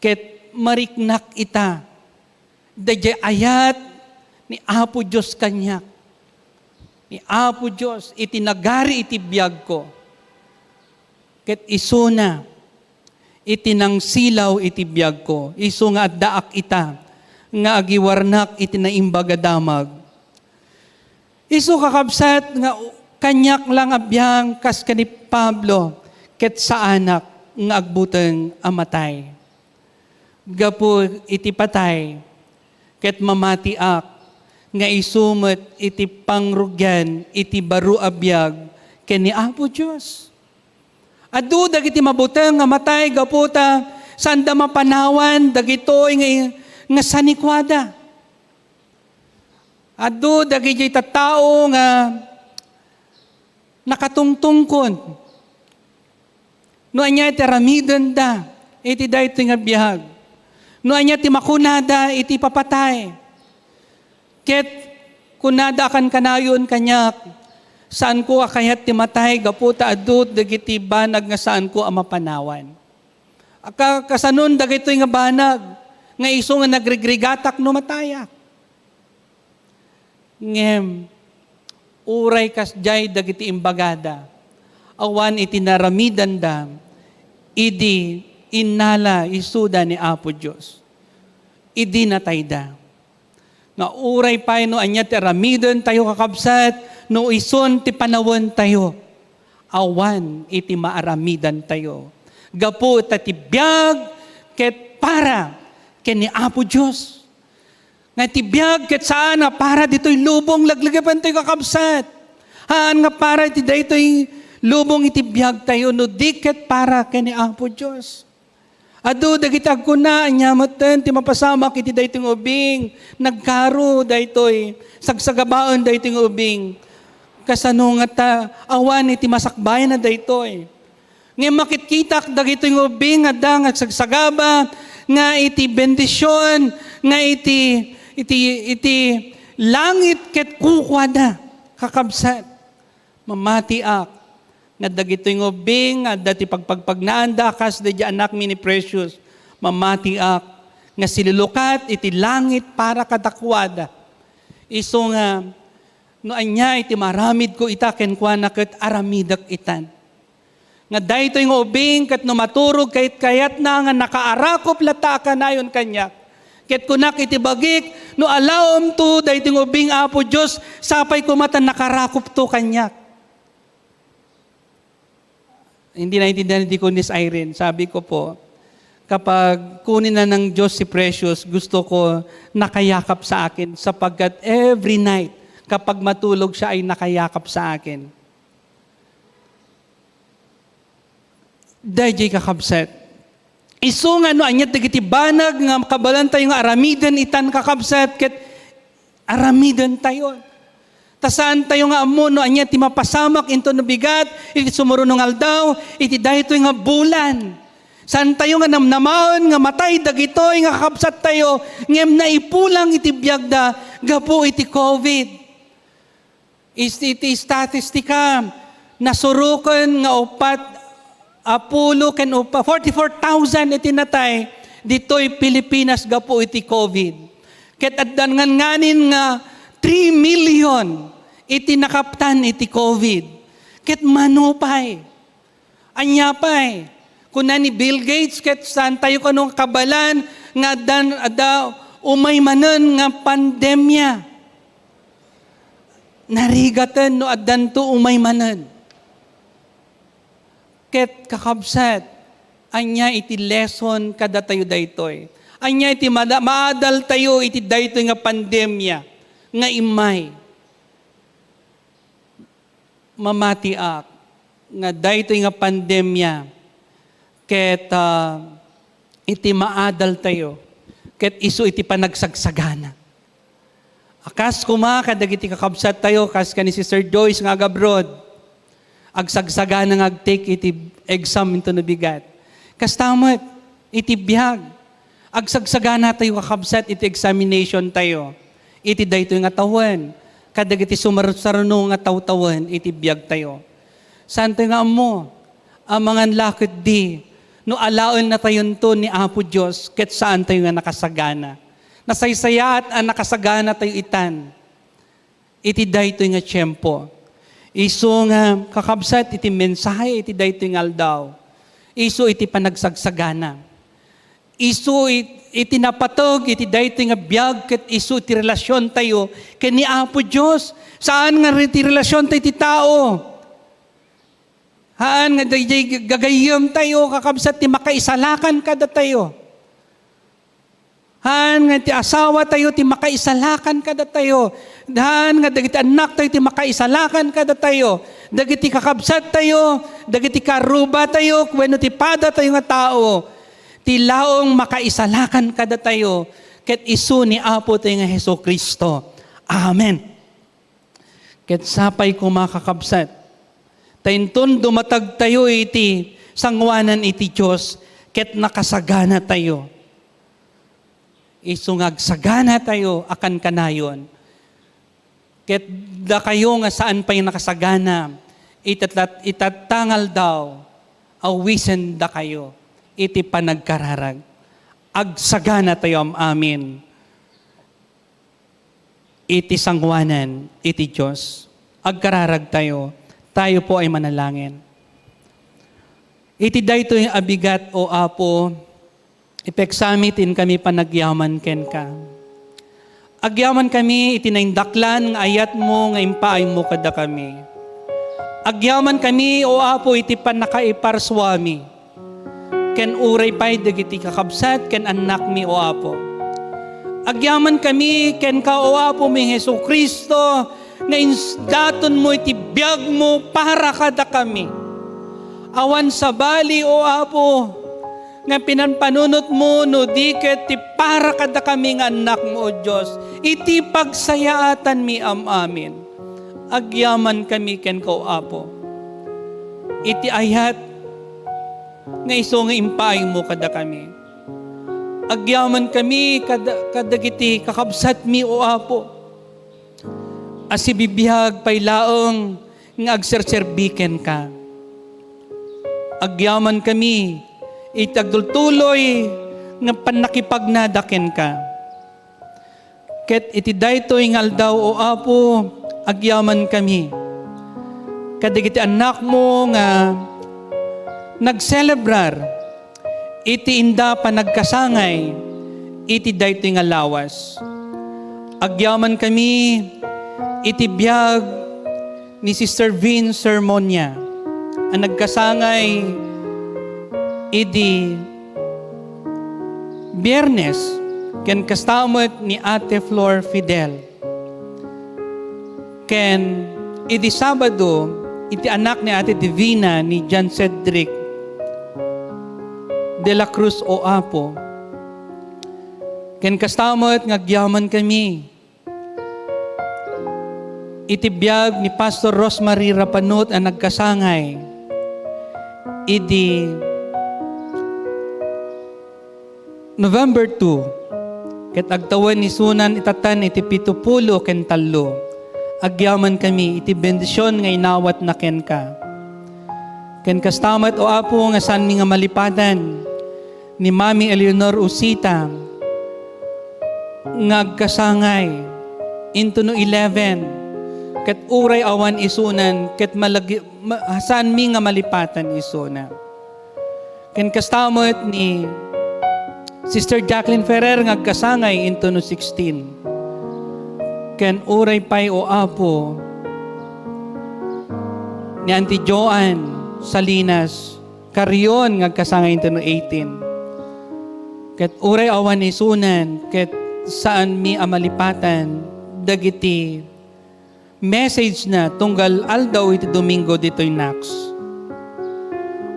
ket mariknak ita. Daydiay ayat ni Apo Dios kaniak, ni Apo Dios iti nagari iti biagko, ket isuna iti nangsilaw iti biagko, isu nga addaak ita nga agiwarnak iti Naimbag a Damag. Isu, kakabsat, nga kaniak lang a biang kas ken ni Pablo, ket saanak nga agbuteng a matay. Gapu iti patay, ket mamatiak nga isu met iti pangrugian iti baro a biag ken ni Apo Dios. Adu dagiti mabuteng nga matay gapu ta saanda mapanawan dagitoy nga, nga sanikuada. Adu dagiti tattao nga nakatungtungkol no ania ti aramidenda iti daytoy nga biag, no ania ti makunada iti papatay. Ket kunada a kankanayon kaniak, "Saanko a kayat ti matay gapu ta adu dagiti banag nga saanko a mapanawan." Aka-, kasanon dagitoy nga banag nga isu nga nagrigrigatak no matayak. Ngem, uray kasdiay dagiti imbagada, awan iti naramidanda, idi innala isuda ni Apo Dios. Idi natayda. Nga uray pay no ania ti aramidentayo, kakabsat, no isun ti panawentayo, awan iti maaramidantayo. Gapu ta ti biag ket para ken ni Apo Dios. Nga ti biag ket saan nga para ditoy lubong, laglagipentoy, kakabsat. Haan nga para iti daytoy lubong iti biagtayo, no di ket para ken ni Apo Dios. Adu dagiti agkuna, ania metten ti mapasamak iti daytoy nga ubing? Nagkaro daytoy, sagsagabaen daytoy nga ubing. Kasano ngata awan iti masakbayan na daytoy? Ngem makitkitak dagitoy nga ubing nga adda nga agsagsagaba, nga iti bendision, nga iti, iti, iti langit ket kukuada, kakabsat. Mamatiak nga dagitoy nga ubing nga adda ti pagpagpagnaanda a kas daydi anakmi ni Precious. Mamatiak nga silulukat iti langit para kadakuada. Isu nga, no ania iti maaramidko ita kenkuana ket aramidek itan. Nga daytoy nga ubing ket no maturog kayat-kayatna nga nakaarakop latta a kanayon kaniak. Ket kunak iti bagik, no alaomto daytoy nga ubing, Apo Dios, sapay koma ta nakarakopto kaniak. Hindi naintindihan ni Deaconess Irene. Sabi ko po, kapag kunin na ng Diyos si Precious, gusto ko nakayakap sa akin sapagkat every night, kapag matulog siya ay nakayakap sa akin. Dayjay, kakabsat. Isu nga no ania dagiti banag nga kabaelantayo nga aramiden itan, kakabsat, ket aramidentayo. Ta saantayo nga ammo no ania ti mapasamak inton no bigat iti sumuruno nga aldaw, iti daytoy nga bulan. Saantayo nga namnamaen nga matay dagitoy nga kakabsattayo, ngem naipulang iti biagda gapu iti covid. Is-, iti istatistika, nasuroken nga upat a pulo ken upa-, forty-four thousand iti natay ditoy Pilipinas gapu iti covid. Ket adda nganganin nga three million iti nakaptan iti covid. Ket mano pay? Ania pay? Kuna ni Bill Gates, ket saantayo kano kabaelan nga addan, adda umay manen nga pandemia. Narigaten no addanto umay manen. Ket, kakabsat, ania iti lesson kadatayo daytoy? Ania iti mada-, maadaltayo iti daytoy nga pandemia nga immay? Mamatiak nga daytoy nga pandemia ket, ah, iti maadaltayo ket isu iti panagsagsagana. A kas koma kadagiti kakabsattayo, kas ken ni Sister Joyce nga agabroad, agsagsagana nga agtake iti exam inton no bigat. Kasta met iti biag. Agsagsaganatayo, kakabsat, iti examination tayo iti daytoy nga tawen, kadagiti sumarsaruno nga tawtawen iti biagtayo. Saantayo nga ammo, amangan la ketdi no alaennatayonto ni Apo Dios ket saantayo nga nakasagana. Nasaysayaat a nakasaganatayo itan iti daytoy nga tiempo. Isu nga, kakabsat, iti mensahe iti daytoy nga aldaw, isu iti panagsagsagana. Isu it-, iti napateg iti daytoy nga biag ket isu ti relasiontayo ken ni Apo Dios. Saan nga iti relasiontayo iti tao. Haan nga daydiay gagayyemtayo, kakabsat, ti makaisalakan kadatayo. Haan nga ti asawatayo ti makaisalakan kadatayo. Haan nga dagiti annaktayo ti makaisalakan kadatayo. Dagiti kakabsattayo, dagiti karrubatayo, wenno ti padatayo nga tao, ti laeng makaisalakan kadatayo ket isu ni Apotayo nga Jesu-Cristo. Amen. Ket sapay koma, kakabsat, ta inton dumatagtayo iti sangoanan iti Dios, ket nakasaganatayo. Isu nga agsaganatayo a kankanayon. Ket dakayo nga saan pay nakasagana, itatat-, itatta nga aldaw, awisendakayo. iti panagkararag. Agsagana tayo am-amin iti sangoanan iti Dios. Agkararag tayo, tayo po ay manalangin. Iti daytoy a bigat, O Apo, ipeksamitnkami panagyaman kenka. Agyamankami iti naindaklan nga ayatmo nga impaaymo kadakami. Agyamankami, O Apo, iti pannakaiparsuami. Ken uray pay dagiti kakabsat ken annakmi, O Apo. Agyamankami kenka, O Apomi Jesu-Cristo, nga insdatonmo iti biagmo para kadakami. Awan sabali, O Apo, nga pinampanunotmo no di ket ti para kadakami nga annakmo, O Dios, iti pagsayaatanmi am-amin. Agyamankami kenka, O Apo, iti ayat nga isu nga impaaymo kadakami. Agyamankami kada-, kadagiti kakabsatmi, O Apo, a sibibiag pay laeng nga agserserbi kenka. Agyamankami iti agtultuloy nga pannakipagnada kenka. Ket iti daytoy nga aldaw, O Apo, agyamankami kadagiti annakmo nga nagselebrar iti inda panagkasangay iti daytoy nga lawas. Agyamankami iti biag ni Sister Vin Sermonia a nagkasangay idi Biernes, ken kasta met ni Ate Flor Fidel. Ken idi Sabado, iti anak ni Ate Divina ni John Cedric de la Cruz, O Apo. Ken kasta met nga agyamankami iti biag ni Pastor Rosemary Rapanut a nagkasangay idi November two, ket agtawen isunan itatan iti pitupulo ken tallo. Agyamankami iti bendision nga inawatna kenka. Ken kasta met, O Apo, nga saanmi nga malipatan ni Mami Eleanor Usita nga agkasangay intono eleven, ket uray awan isunan, ket malagi-, ma-, saanmi nga malipatan isuna. Ken kasta met ni Sister Jacqueline Ferrer nga agkasangay intono sixteen. Ken uray pay, O Apo, ni Auntie Joan Salinas Carrion nga agkasangay intono eighteen. Ket uray awan isunan, ket saanmi a malipatan dagiti message na tunggal aldaw iti Domingo ditoy Nax.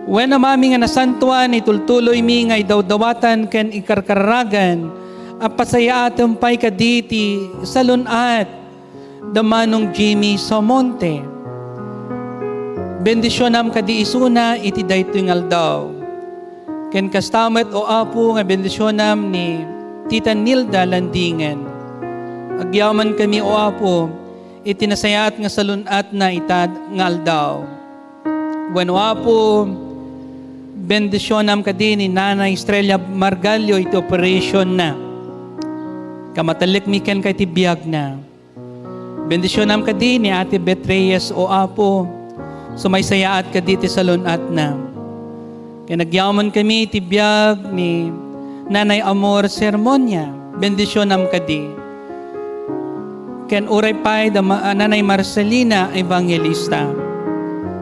Wen, Amami nga nasantuan, itultuloymi nga idawdawatan ken ikarkararagan a pasayaatem pay kadi ti salun-at da Manong Jimmy Samonte. Bendisionam kadi isuna iti daytoy nga aldaw. Ken kasta met, O Apo, nga bendisionam ni Tita Nilda Landingen. Agyamankami, O Apo, iti nasayaat nga salun-atna ita nga aldaw. Wen, O Apo, bendisionam kadi ni Nanay Estrella Margallo iti operationna. Kamatellekmi kenka iti biagna. Bendisionam kadi ni Ate Beth Reyes, O Apo, sumaysayaat kadi ti salun-atna. Ken agyamankami iti biag ni Nanay Amor Sermonia. Bendisionam kadi. Ken uray pay da ma-, Nanay Marcelina Evangelista.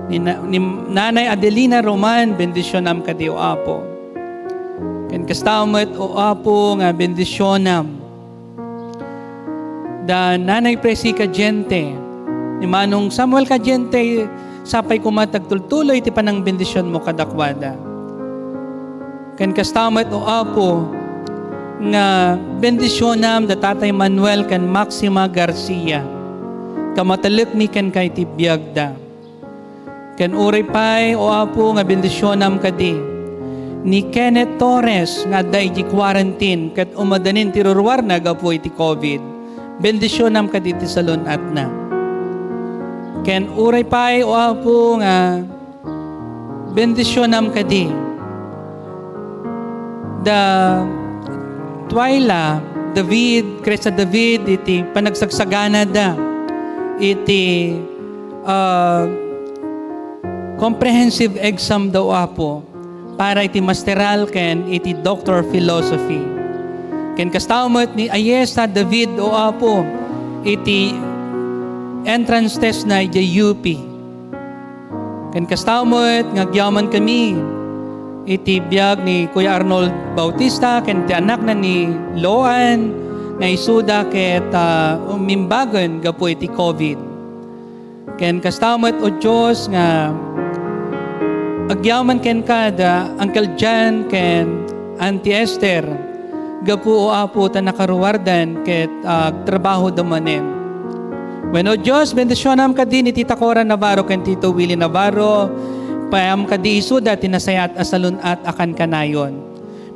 Ni na-, ni Nanay Adelina Roman, bendisionam kadi, O Apo. Ken kasta met, O Apo, nga bendisionam da Nanay Presi Cadiente, ni Manong Samuel Cadiente, sapay koma ti agtultuloy ti panangbendisionmo kadakuada. Ken kasta met, O Apo, nga bendisionam da Tatay Manuel ken Maxima Garcia. Kamatellekmi kenka iti biagda. Ken uray pay, O Apo, nga bendisionam kadi ni Kenneth Torres nga adda iti quarantine ket umadanin ti ruruarna gapu iti covid. Bendisionam kadi ti salun-atna. Ken uray pay, O Apo, nga bendisionam kadi Da Twyla, David, Krista David, iti panagsagsaganada iti, ah, comprehensive exam da, O Apo, para iti masteral ken iti Doctor of Philosophy. Ken kasta met ni Ayesta David, O Apo, iti entrance test na idiay U P. Ken kasta met nga agyamankami iti biag ni Kuya Arnold Bautista ken ti anakna ni Loan nga isuda ket, ah, umimbagen gapu iti covid. Ken kasta met, O Dios, nga agyaman kenka da Uncle John ken Auntie Esther, gapu, O Apo, ta nakaruardan ket agtrabahoda manen. Wen, O Dios, bendisionam kadi ni Tita Cora Navarro ken Tito Willie Navarro, payam kadi isuda ti nasayaat a salun-at a kankanayon.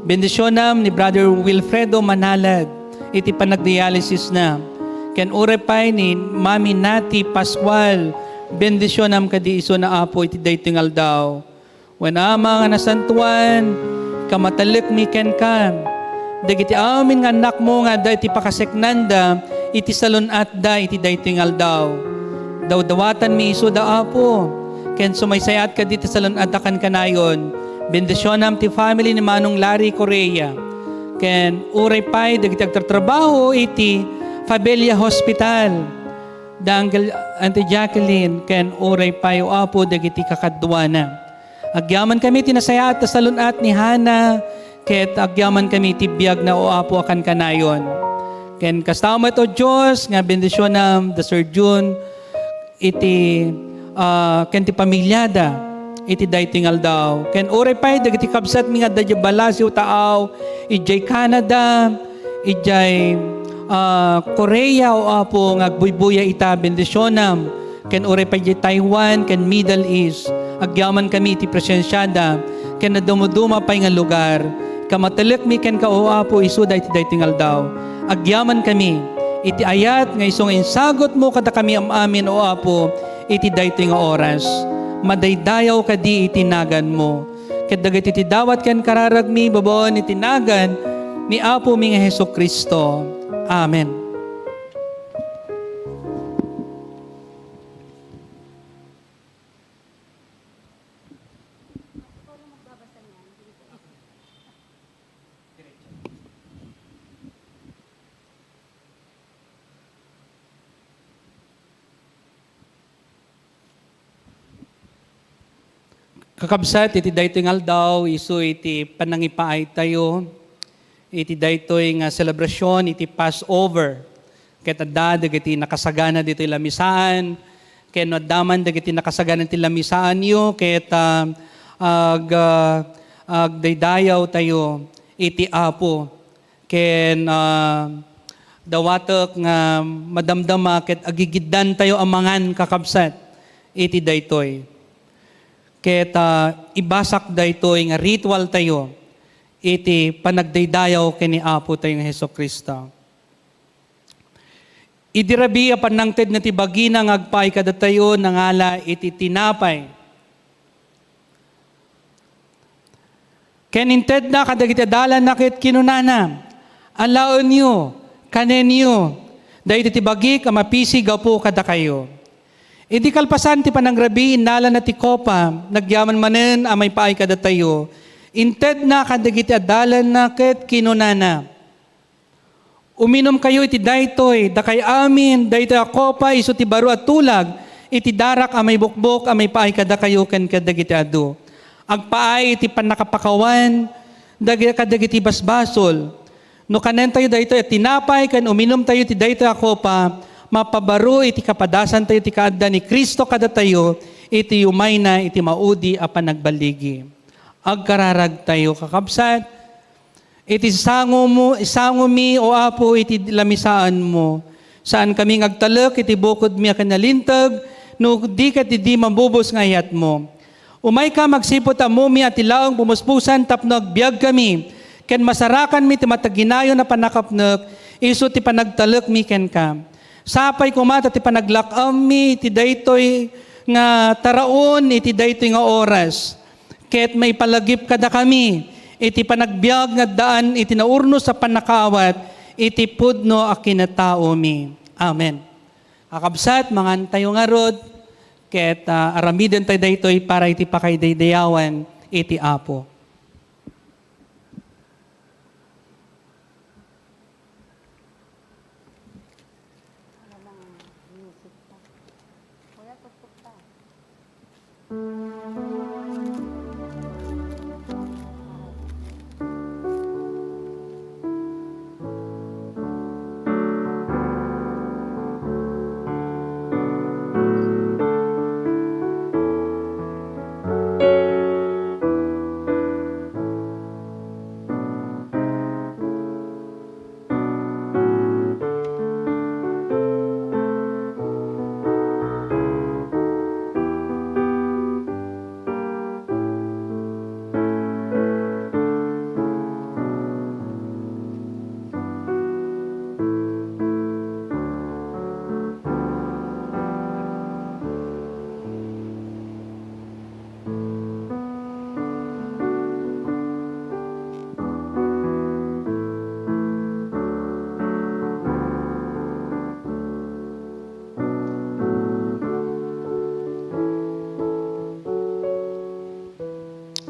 Bendisionam ni Brother Wilfredo Manalag iti panagdialisisna, ken uray pay ni Mami Nati Pascual, bendisionam kadi isuna, Apo, iti daytoy nga aldaw. Wen, Ama nga nasantoan, kamatalekmi kenka. Dagiti amin nga annakmo nga adda iti pakaseknanda iti salun-atda iti daytoy nga aldaw. Dawdawatanmi isuda, Apo, ken sumaysayaat kadi ti salun-at a kankanayon. Bendisionam ti family ni Manong Larry Correa, ken uray pay dagiti agtatrabaho iti Fabella Hospital, da Uncle Auntie Jacqueline, ken uray pay, O Apo, dagiti kakaduana. Agyamankami ti nasayaat a salun-at ni Hana, ket agyamankami ti biagna, O Apo, a kankanayon. Ken kasta met, O Dios, nga bendisionam da Sir Jun iti, ah, ken ti pamiliada iti daytoy nga aldaw. Ken uray pay dagiti kabsatmi nga adda idiay Balasiw, Taao, idiay Canada, idiay, ah, Korea, O Apo, nga agbuybuya ita, bendisionam. Ken uray pay idiay Taiwan ken Middle East, agyamankami iti presensiada ken nadumduma pay nga lugar. Kamatalekmi kenka, O Apo, isuda iti daytoy nga aldaw. Agyamankami iti ayat nga isu nga insagutmo kadakami am-amin, O Apo, iti daytoy nga oras. Madaydayaw kadi iti naganmo. Ket dagiti ti dawat ken kararagmi babaen iti nagan ni Apomi nga Jesu-Cristo. Amen. Kakabsat, iti daytoy nga aldaw, isu iti panangipaaytayo iti daytoy nga selebrasyon iti Passover. Ket adda dagiti nakasagana ditoy lamisaan, ken no adda man dagiti nakasagana ti lamisaanyo, ket, ah, ag-, ah, agdaydayawtayo iti Apo. Ken, ah, dawatek nga madamdama ket agigiddantayo a mangan, kakabsat, iti daytoy. Ket, ah, ibasak daytoy nga ritualtayo iti panagdaydayaw ken ni Apotayo nga Jesu-Cristo. Idi rabii a pannangtedna ti bagina nga agpaay kadatayo, nangala iti tinapay. Ken intedna kadagiti adalanna ket kinunana, "Alaenyo, kanenyo, daytoy ti bagik a mapisi gapu kadakayo." Idi kalpasan ti panangrabii, innalana ti kopa, nagyaman manen a maipaay kadatayo. Intedna kadagiti adalanna ket kinunana, "Uminumkayo iti daytoy, dakay amin, daytoy a kopa isu ti baro a tulag iti darak a maibukbok a maipaay kadakayo ken kadagiti adu. Agpaay iti pannakapakawan dag-, kadagiti basbasol. No kanentayo daytoy a tinapay ken uminumtayo iti daytoy a kopa, mapabaro iti kapadasantayo ti kaadda ni Cristo kadatayo iti yumayna iti maudi a panagballigi." Agkararagtayo, kakabsat. Iti sangomo-, sangomi, O Apo, iti lamisaanmo. Saankami nga agtalek iti bukodmi a kinalinteg, no di ket idi mabubos nga ayatmo. Umayka, magsipud ammomi a ti laeng bumusbosan tapno agbiagkami, ken masarakanmi ti mataginayon a pannakapnek, isu ti panagtalekmi kenka. Sapay koma ta ti panaglak-ammi iti daytoy nga taraon iti daytoy nga oras. Ket maipalagip kadakami iti panagbiag nga addaan iti naurnos a pannakaawat iti pudno a kinataomi. Amen. Kakabsat, mangantayo ngarud, ket, ah, aramidentayo daytoy para iti pakaidaydayawan iti Apo.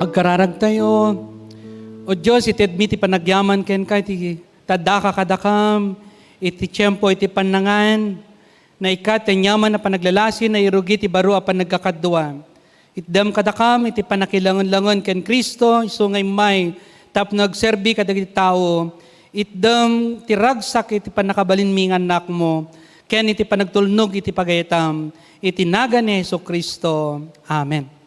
Agkararagtayo. O Dios, itedmi ti panagyaman kenka iti taddaka kadakam iti tiempo iti pannangan, naikkat ti aniaman a panaglalasi, nairugi ti baro a panagkakadua. Itdem kadakam iti pannakilangenlangen ken Cristo, isu nga immay tapno agserbi kadagiti tao. Itdem ti ragsak iti pannakabalinmi nga annakmo, ken iti panagtulnog iti pagayatam. Iti nagan ni Jesu-Cristo. Amen.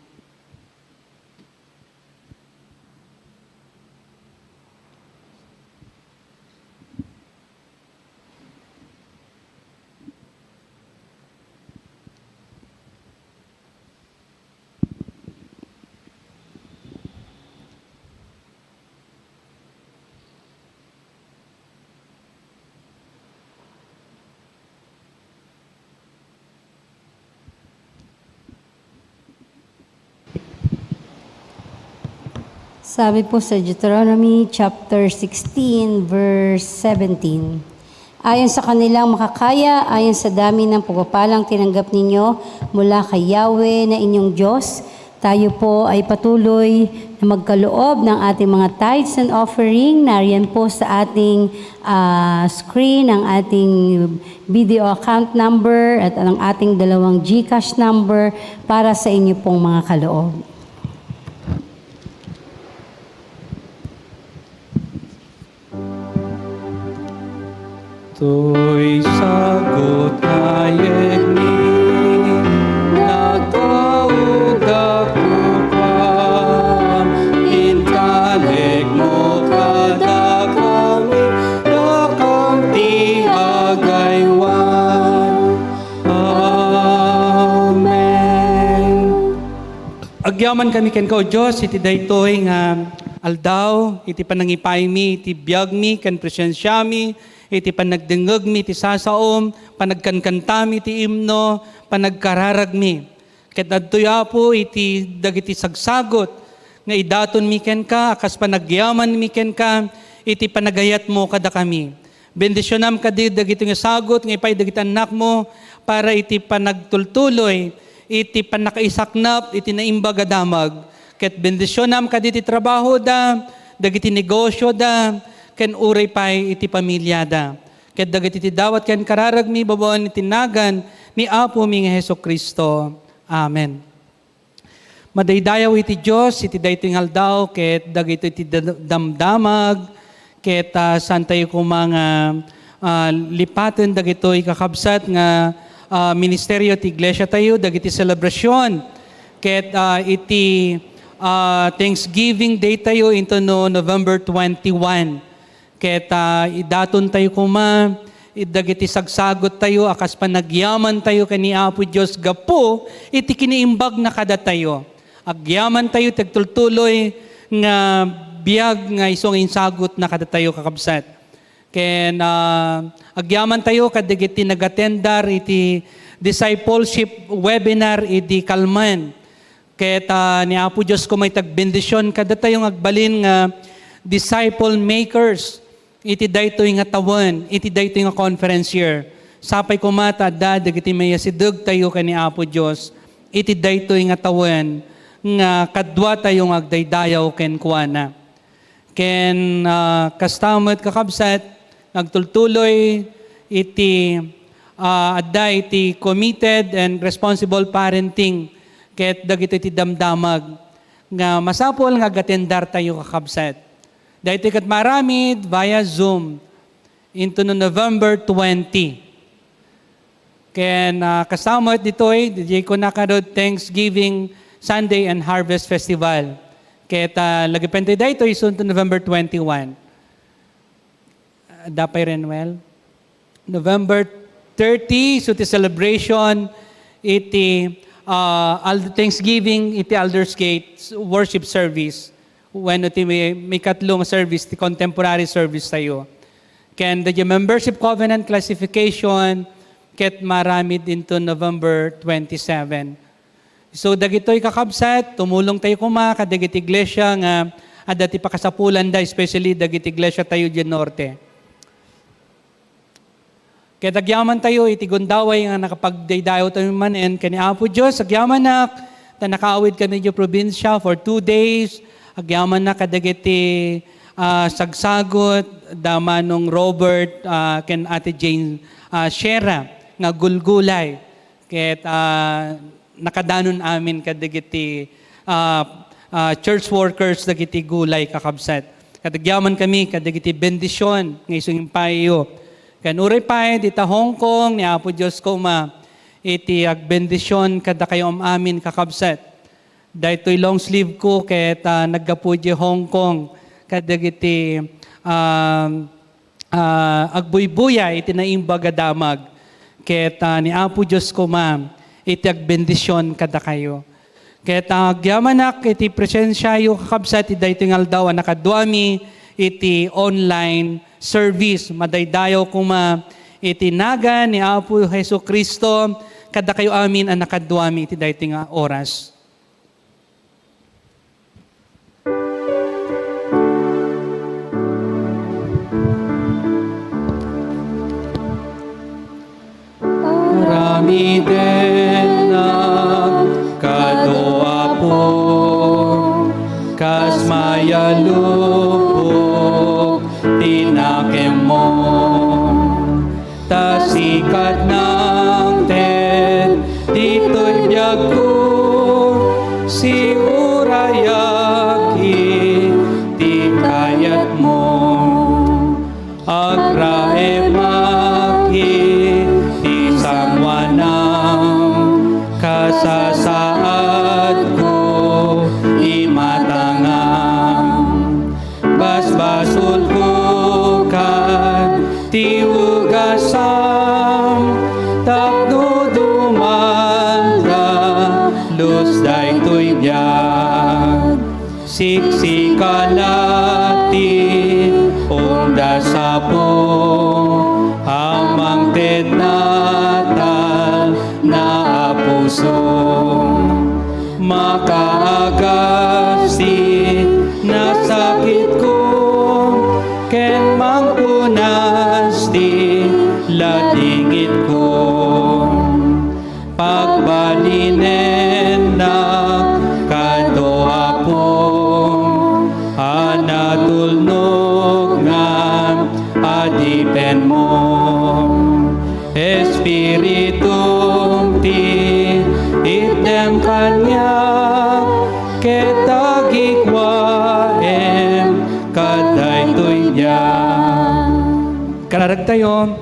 Sabi po sa Deuteronomy chapter sixteen, verse seventeen, "Ayon sa kanilang makakaya, ayon sa dami ng pagpapalang tinanggap ninyo mula kay Yahweh na inyong Diyos, tayo po ay patuloy na magkaloob ng ating mga tithes and offering." Nariyan po sa ating, ah, screen ang ating B D O account number at ang ating dalawang GCash number para sa inyo pong mga kaloob. Toy sagut nga yegmi, nagtaudak kenkuam, intalekmo kadakami, dakam ti agaywan. Amen. Agyamankami kenka, O Dios, iti daytoy nga aldaw, iti panangipaymi iti biagmi ken presensiami, iti panagdengngegmi iti sasaom, panagkankantami iti imno, panagkararagmi. Ket adtoy, Apo, iti dagiti sagsagut nga idatonmi kenka a kas panagyamanmi kenka iti panagayatmo kadakami. Bendisionam kadi dagitoy nga sagut nga ipaay dagiti annakmo para iti panagtultuloy iti pannakaisaknap iti naimbag a damag. Ket bendisionam kadi ti trabahoda, dagiti negosioda, ken uray pay iti pamiliada. Ket dagiti ti dawat ken kararagmi babaen iti nagan ni Apomi nga Jesu-Cristo. Amen. Madaydayaw iti Dios iti daytoy nga aldaw ket dagitoy ti da-, damdamag ket, ah, saantayo koma nga, ah, lipaten dagitoy kakabsat nga, ah, ministerio ti iglesia tayo dagiti selebrasyon ket, ah, iti, ah, Thanksgiving Day tayo into no November twenty-one. Ket, ah, idaton tayo koma, id dagiti sagsagut tayo a kas panagyaman tayo ken ni Apo Dios gapu iti kiniimbag na kadatayo. Agyaman tayo ti agtultuloy nga biag nga isu nga insagut na kadatayo, kakabsat. Ken, ah, agyaman tayo kadagiti nagatendar iti discipleship webinar idi kalman. Ket, ah, ni Apo Dios koma iti agbendision kadatayo nga agbalin nga disciple makers iti daytoy nga tawen, iti daytoy nga conference year. Sapay koma ta adda dagiti maiyasidegtayo ken ni Apo Dios iti daytoy nga tawen nga kaduatayo nga agdaydayaw kenkuana. Ken, ah, kasta met, kakabsat, nga agtultuloy iti, ah, adda iti committed and responsible parenting ket dagitoy ti damdamag nga masapul nga agatendartayo, kakabsat. Daytoy ket maaramid via Zoom into November twenty. Ken, ah, kasta met ditoy, diay kunak ngarud Thanksgiving Sunday and Harvest Festival. Ket, ah, lagipen tayo daytoy isunto November twenty-one. Ah, adda pay, Renuel? November thirty, isu ti celebration iti, ah, Ald-, Thanksgiving iti Aldersgate worship service. Wenno ti may, maikatlo nga service, ti contemporary service tayo. Ken the membership covenant classification, ket maaramid into November twenty-seven. So, dagitoy, kakabsat, tumulong tayo koma kadagiti iglesia nga adda ti pakasapulanda, especially dagiti iglesia tayo diay norte. Ket agyaman tayo iti gundaway nga nakapagdaydayaw tayo manen ken ni Apo Dios. Agyamanak ta nakaawid kami idiay probinsia for two days. Agyamanak kadagiti, ah, sagsagut da Manong Robert, ah, ken Ate Jane, ah, Sierra nga gulgulay. Ket, ah, nakadanon amin kadagiti, ah, ah, church workers dagiti gulay, kakabsat. Ket agyaman kami kadagiti bendision nga isu nga impayo. Ken uray pay dita Hong Kong, ni Apo Dios koma iti agbendision kadakayo am-amin, kakabsat. Daytoy long sleeve ko ket, ah, naggapu idiay Hong Kong kadagiti, um, ah, agbuybuya iti naimbag a damag. Ket, ah, ni Apo Dios koma iti agbendision kadakayo. Ket, ah, agyamanak iti presensiayo, kakabsat, iti daytoy nga aldaw a nakaduami iti online service. Madaydayaw koma iti nagan ni Apo Jesu-Cristo kadakayo amin a nakaduami iti daytoy nga oras. Aramiden kado Apo, kas mayalupok ti nakemmo. Ta sika nangted ditoy biagko, siurayak iti kayatmo. Agraemak iti sangoanam, kasasaadko, imatangam. Basbasolko kan ti ugasam, tapno dumaldalus daytoy biag. Siksika laeng ti undas, Apo, a mangted natal na a puso. Makaagas ti nasakitko, ken mangpunas ti ladingitko. Pagbalinennak kado, Apo, a natulnog nga adipenmo. Espiritum ti itdem kaniak, ket agikkuaem kadaytoy biag. Kararagtayo,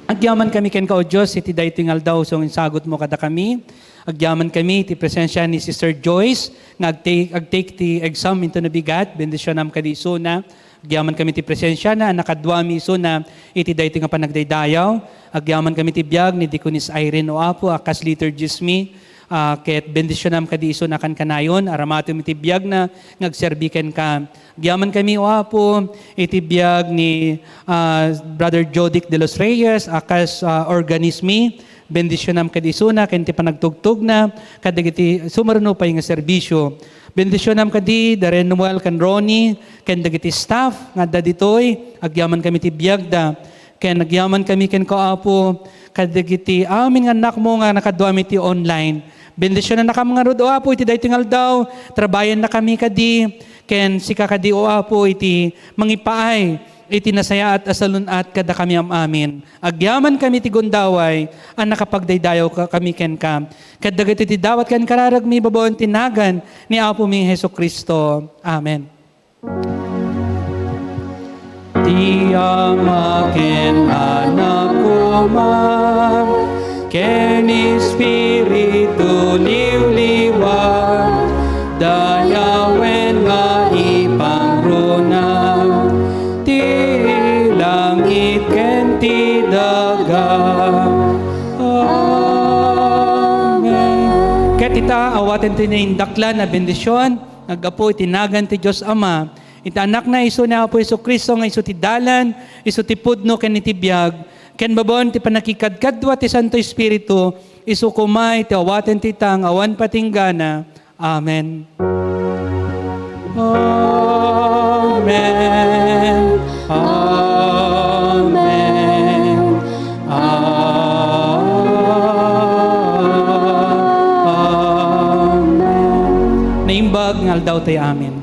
agyaman kami kenka, O Dios, iti daytoy nga aldaw, isu nga insagutmo kadakami. Agyaman kami iti presensia ni Sister Joyce, nga agtake, agtake ti exam inton nabigat. Bendisionam kadi isuna. Agyaman kami ti presensiana a nakaduami isuna iti daytoy nga panagdaydayaw. Agyaman kami ti biag ni Deaconess Irene, O Apo, a kas liturgist mi. Ah, ket bendisionam kadi isuna kankanayon, aramatem iti biagna nga agserbi kenka. Agyamankami, O Apo, iti biag ni, ah, Brother Jodic de los Reyes, a kas, ah, organist mi. Bendisionam kadi isuna ken ti panagtugtogna kadagiti sumaruno pay nga serbisio. Bendisionam kadi da Renuel ken Ronnie ken dagiti staff nga adda ditoy. Agyamankami iti biagda. Ken agyamankami kenka, Apo, kadagiti amin nga annakmo nga nakaduam iti online. Bendisionannakam ngarud, O Apo, iti daytoy nga aldaw. Trabayannakami kadi, ken sika kadi, O Apo, iti mangipaay iti nasayaat a salun-at kadakami am-amin. Agyamankami iti gundaway a nakapagdaydayaw ka-, kami kenka. Kadagitoy ti dawat ken kararagmi babaen ti nagan ni Apomi Jesu-Cristo. Amen. Ti Ama ken Anak koma, ken Espiritu Liwliwa, dayawen nga ipangruna ti langit ken ti daga. Amen. Ket ita, awaten ti naindaklan a bendision, aggapu iti nagan ti Dios Ama, iti Anakna isu ni Apo Jesu-Cristo nga isu ti dalan, isu ti pudno ken iti biag, ken babaen ti pannakikadkadua ti Santo Espiritu, isu koma iti awaten ti ita nga awan patinggana. Amen. Amen. Amen. Amen. Naimbag nga aldaw tayo. Amen.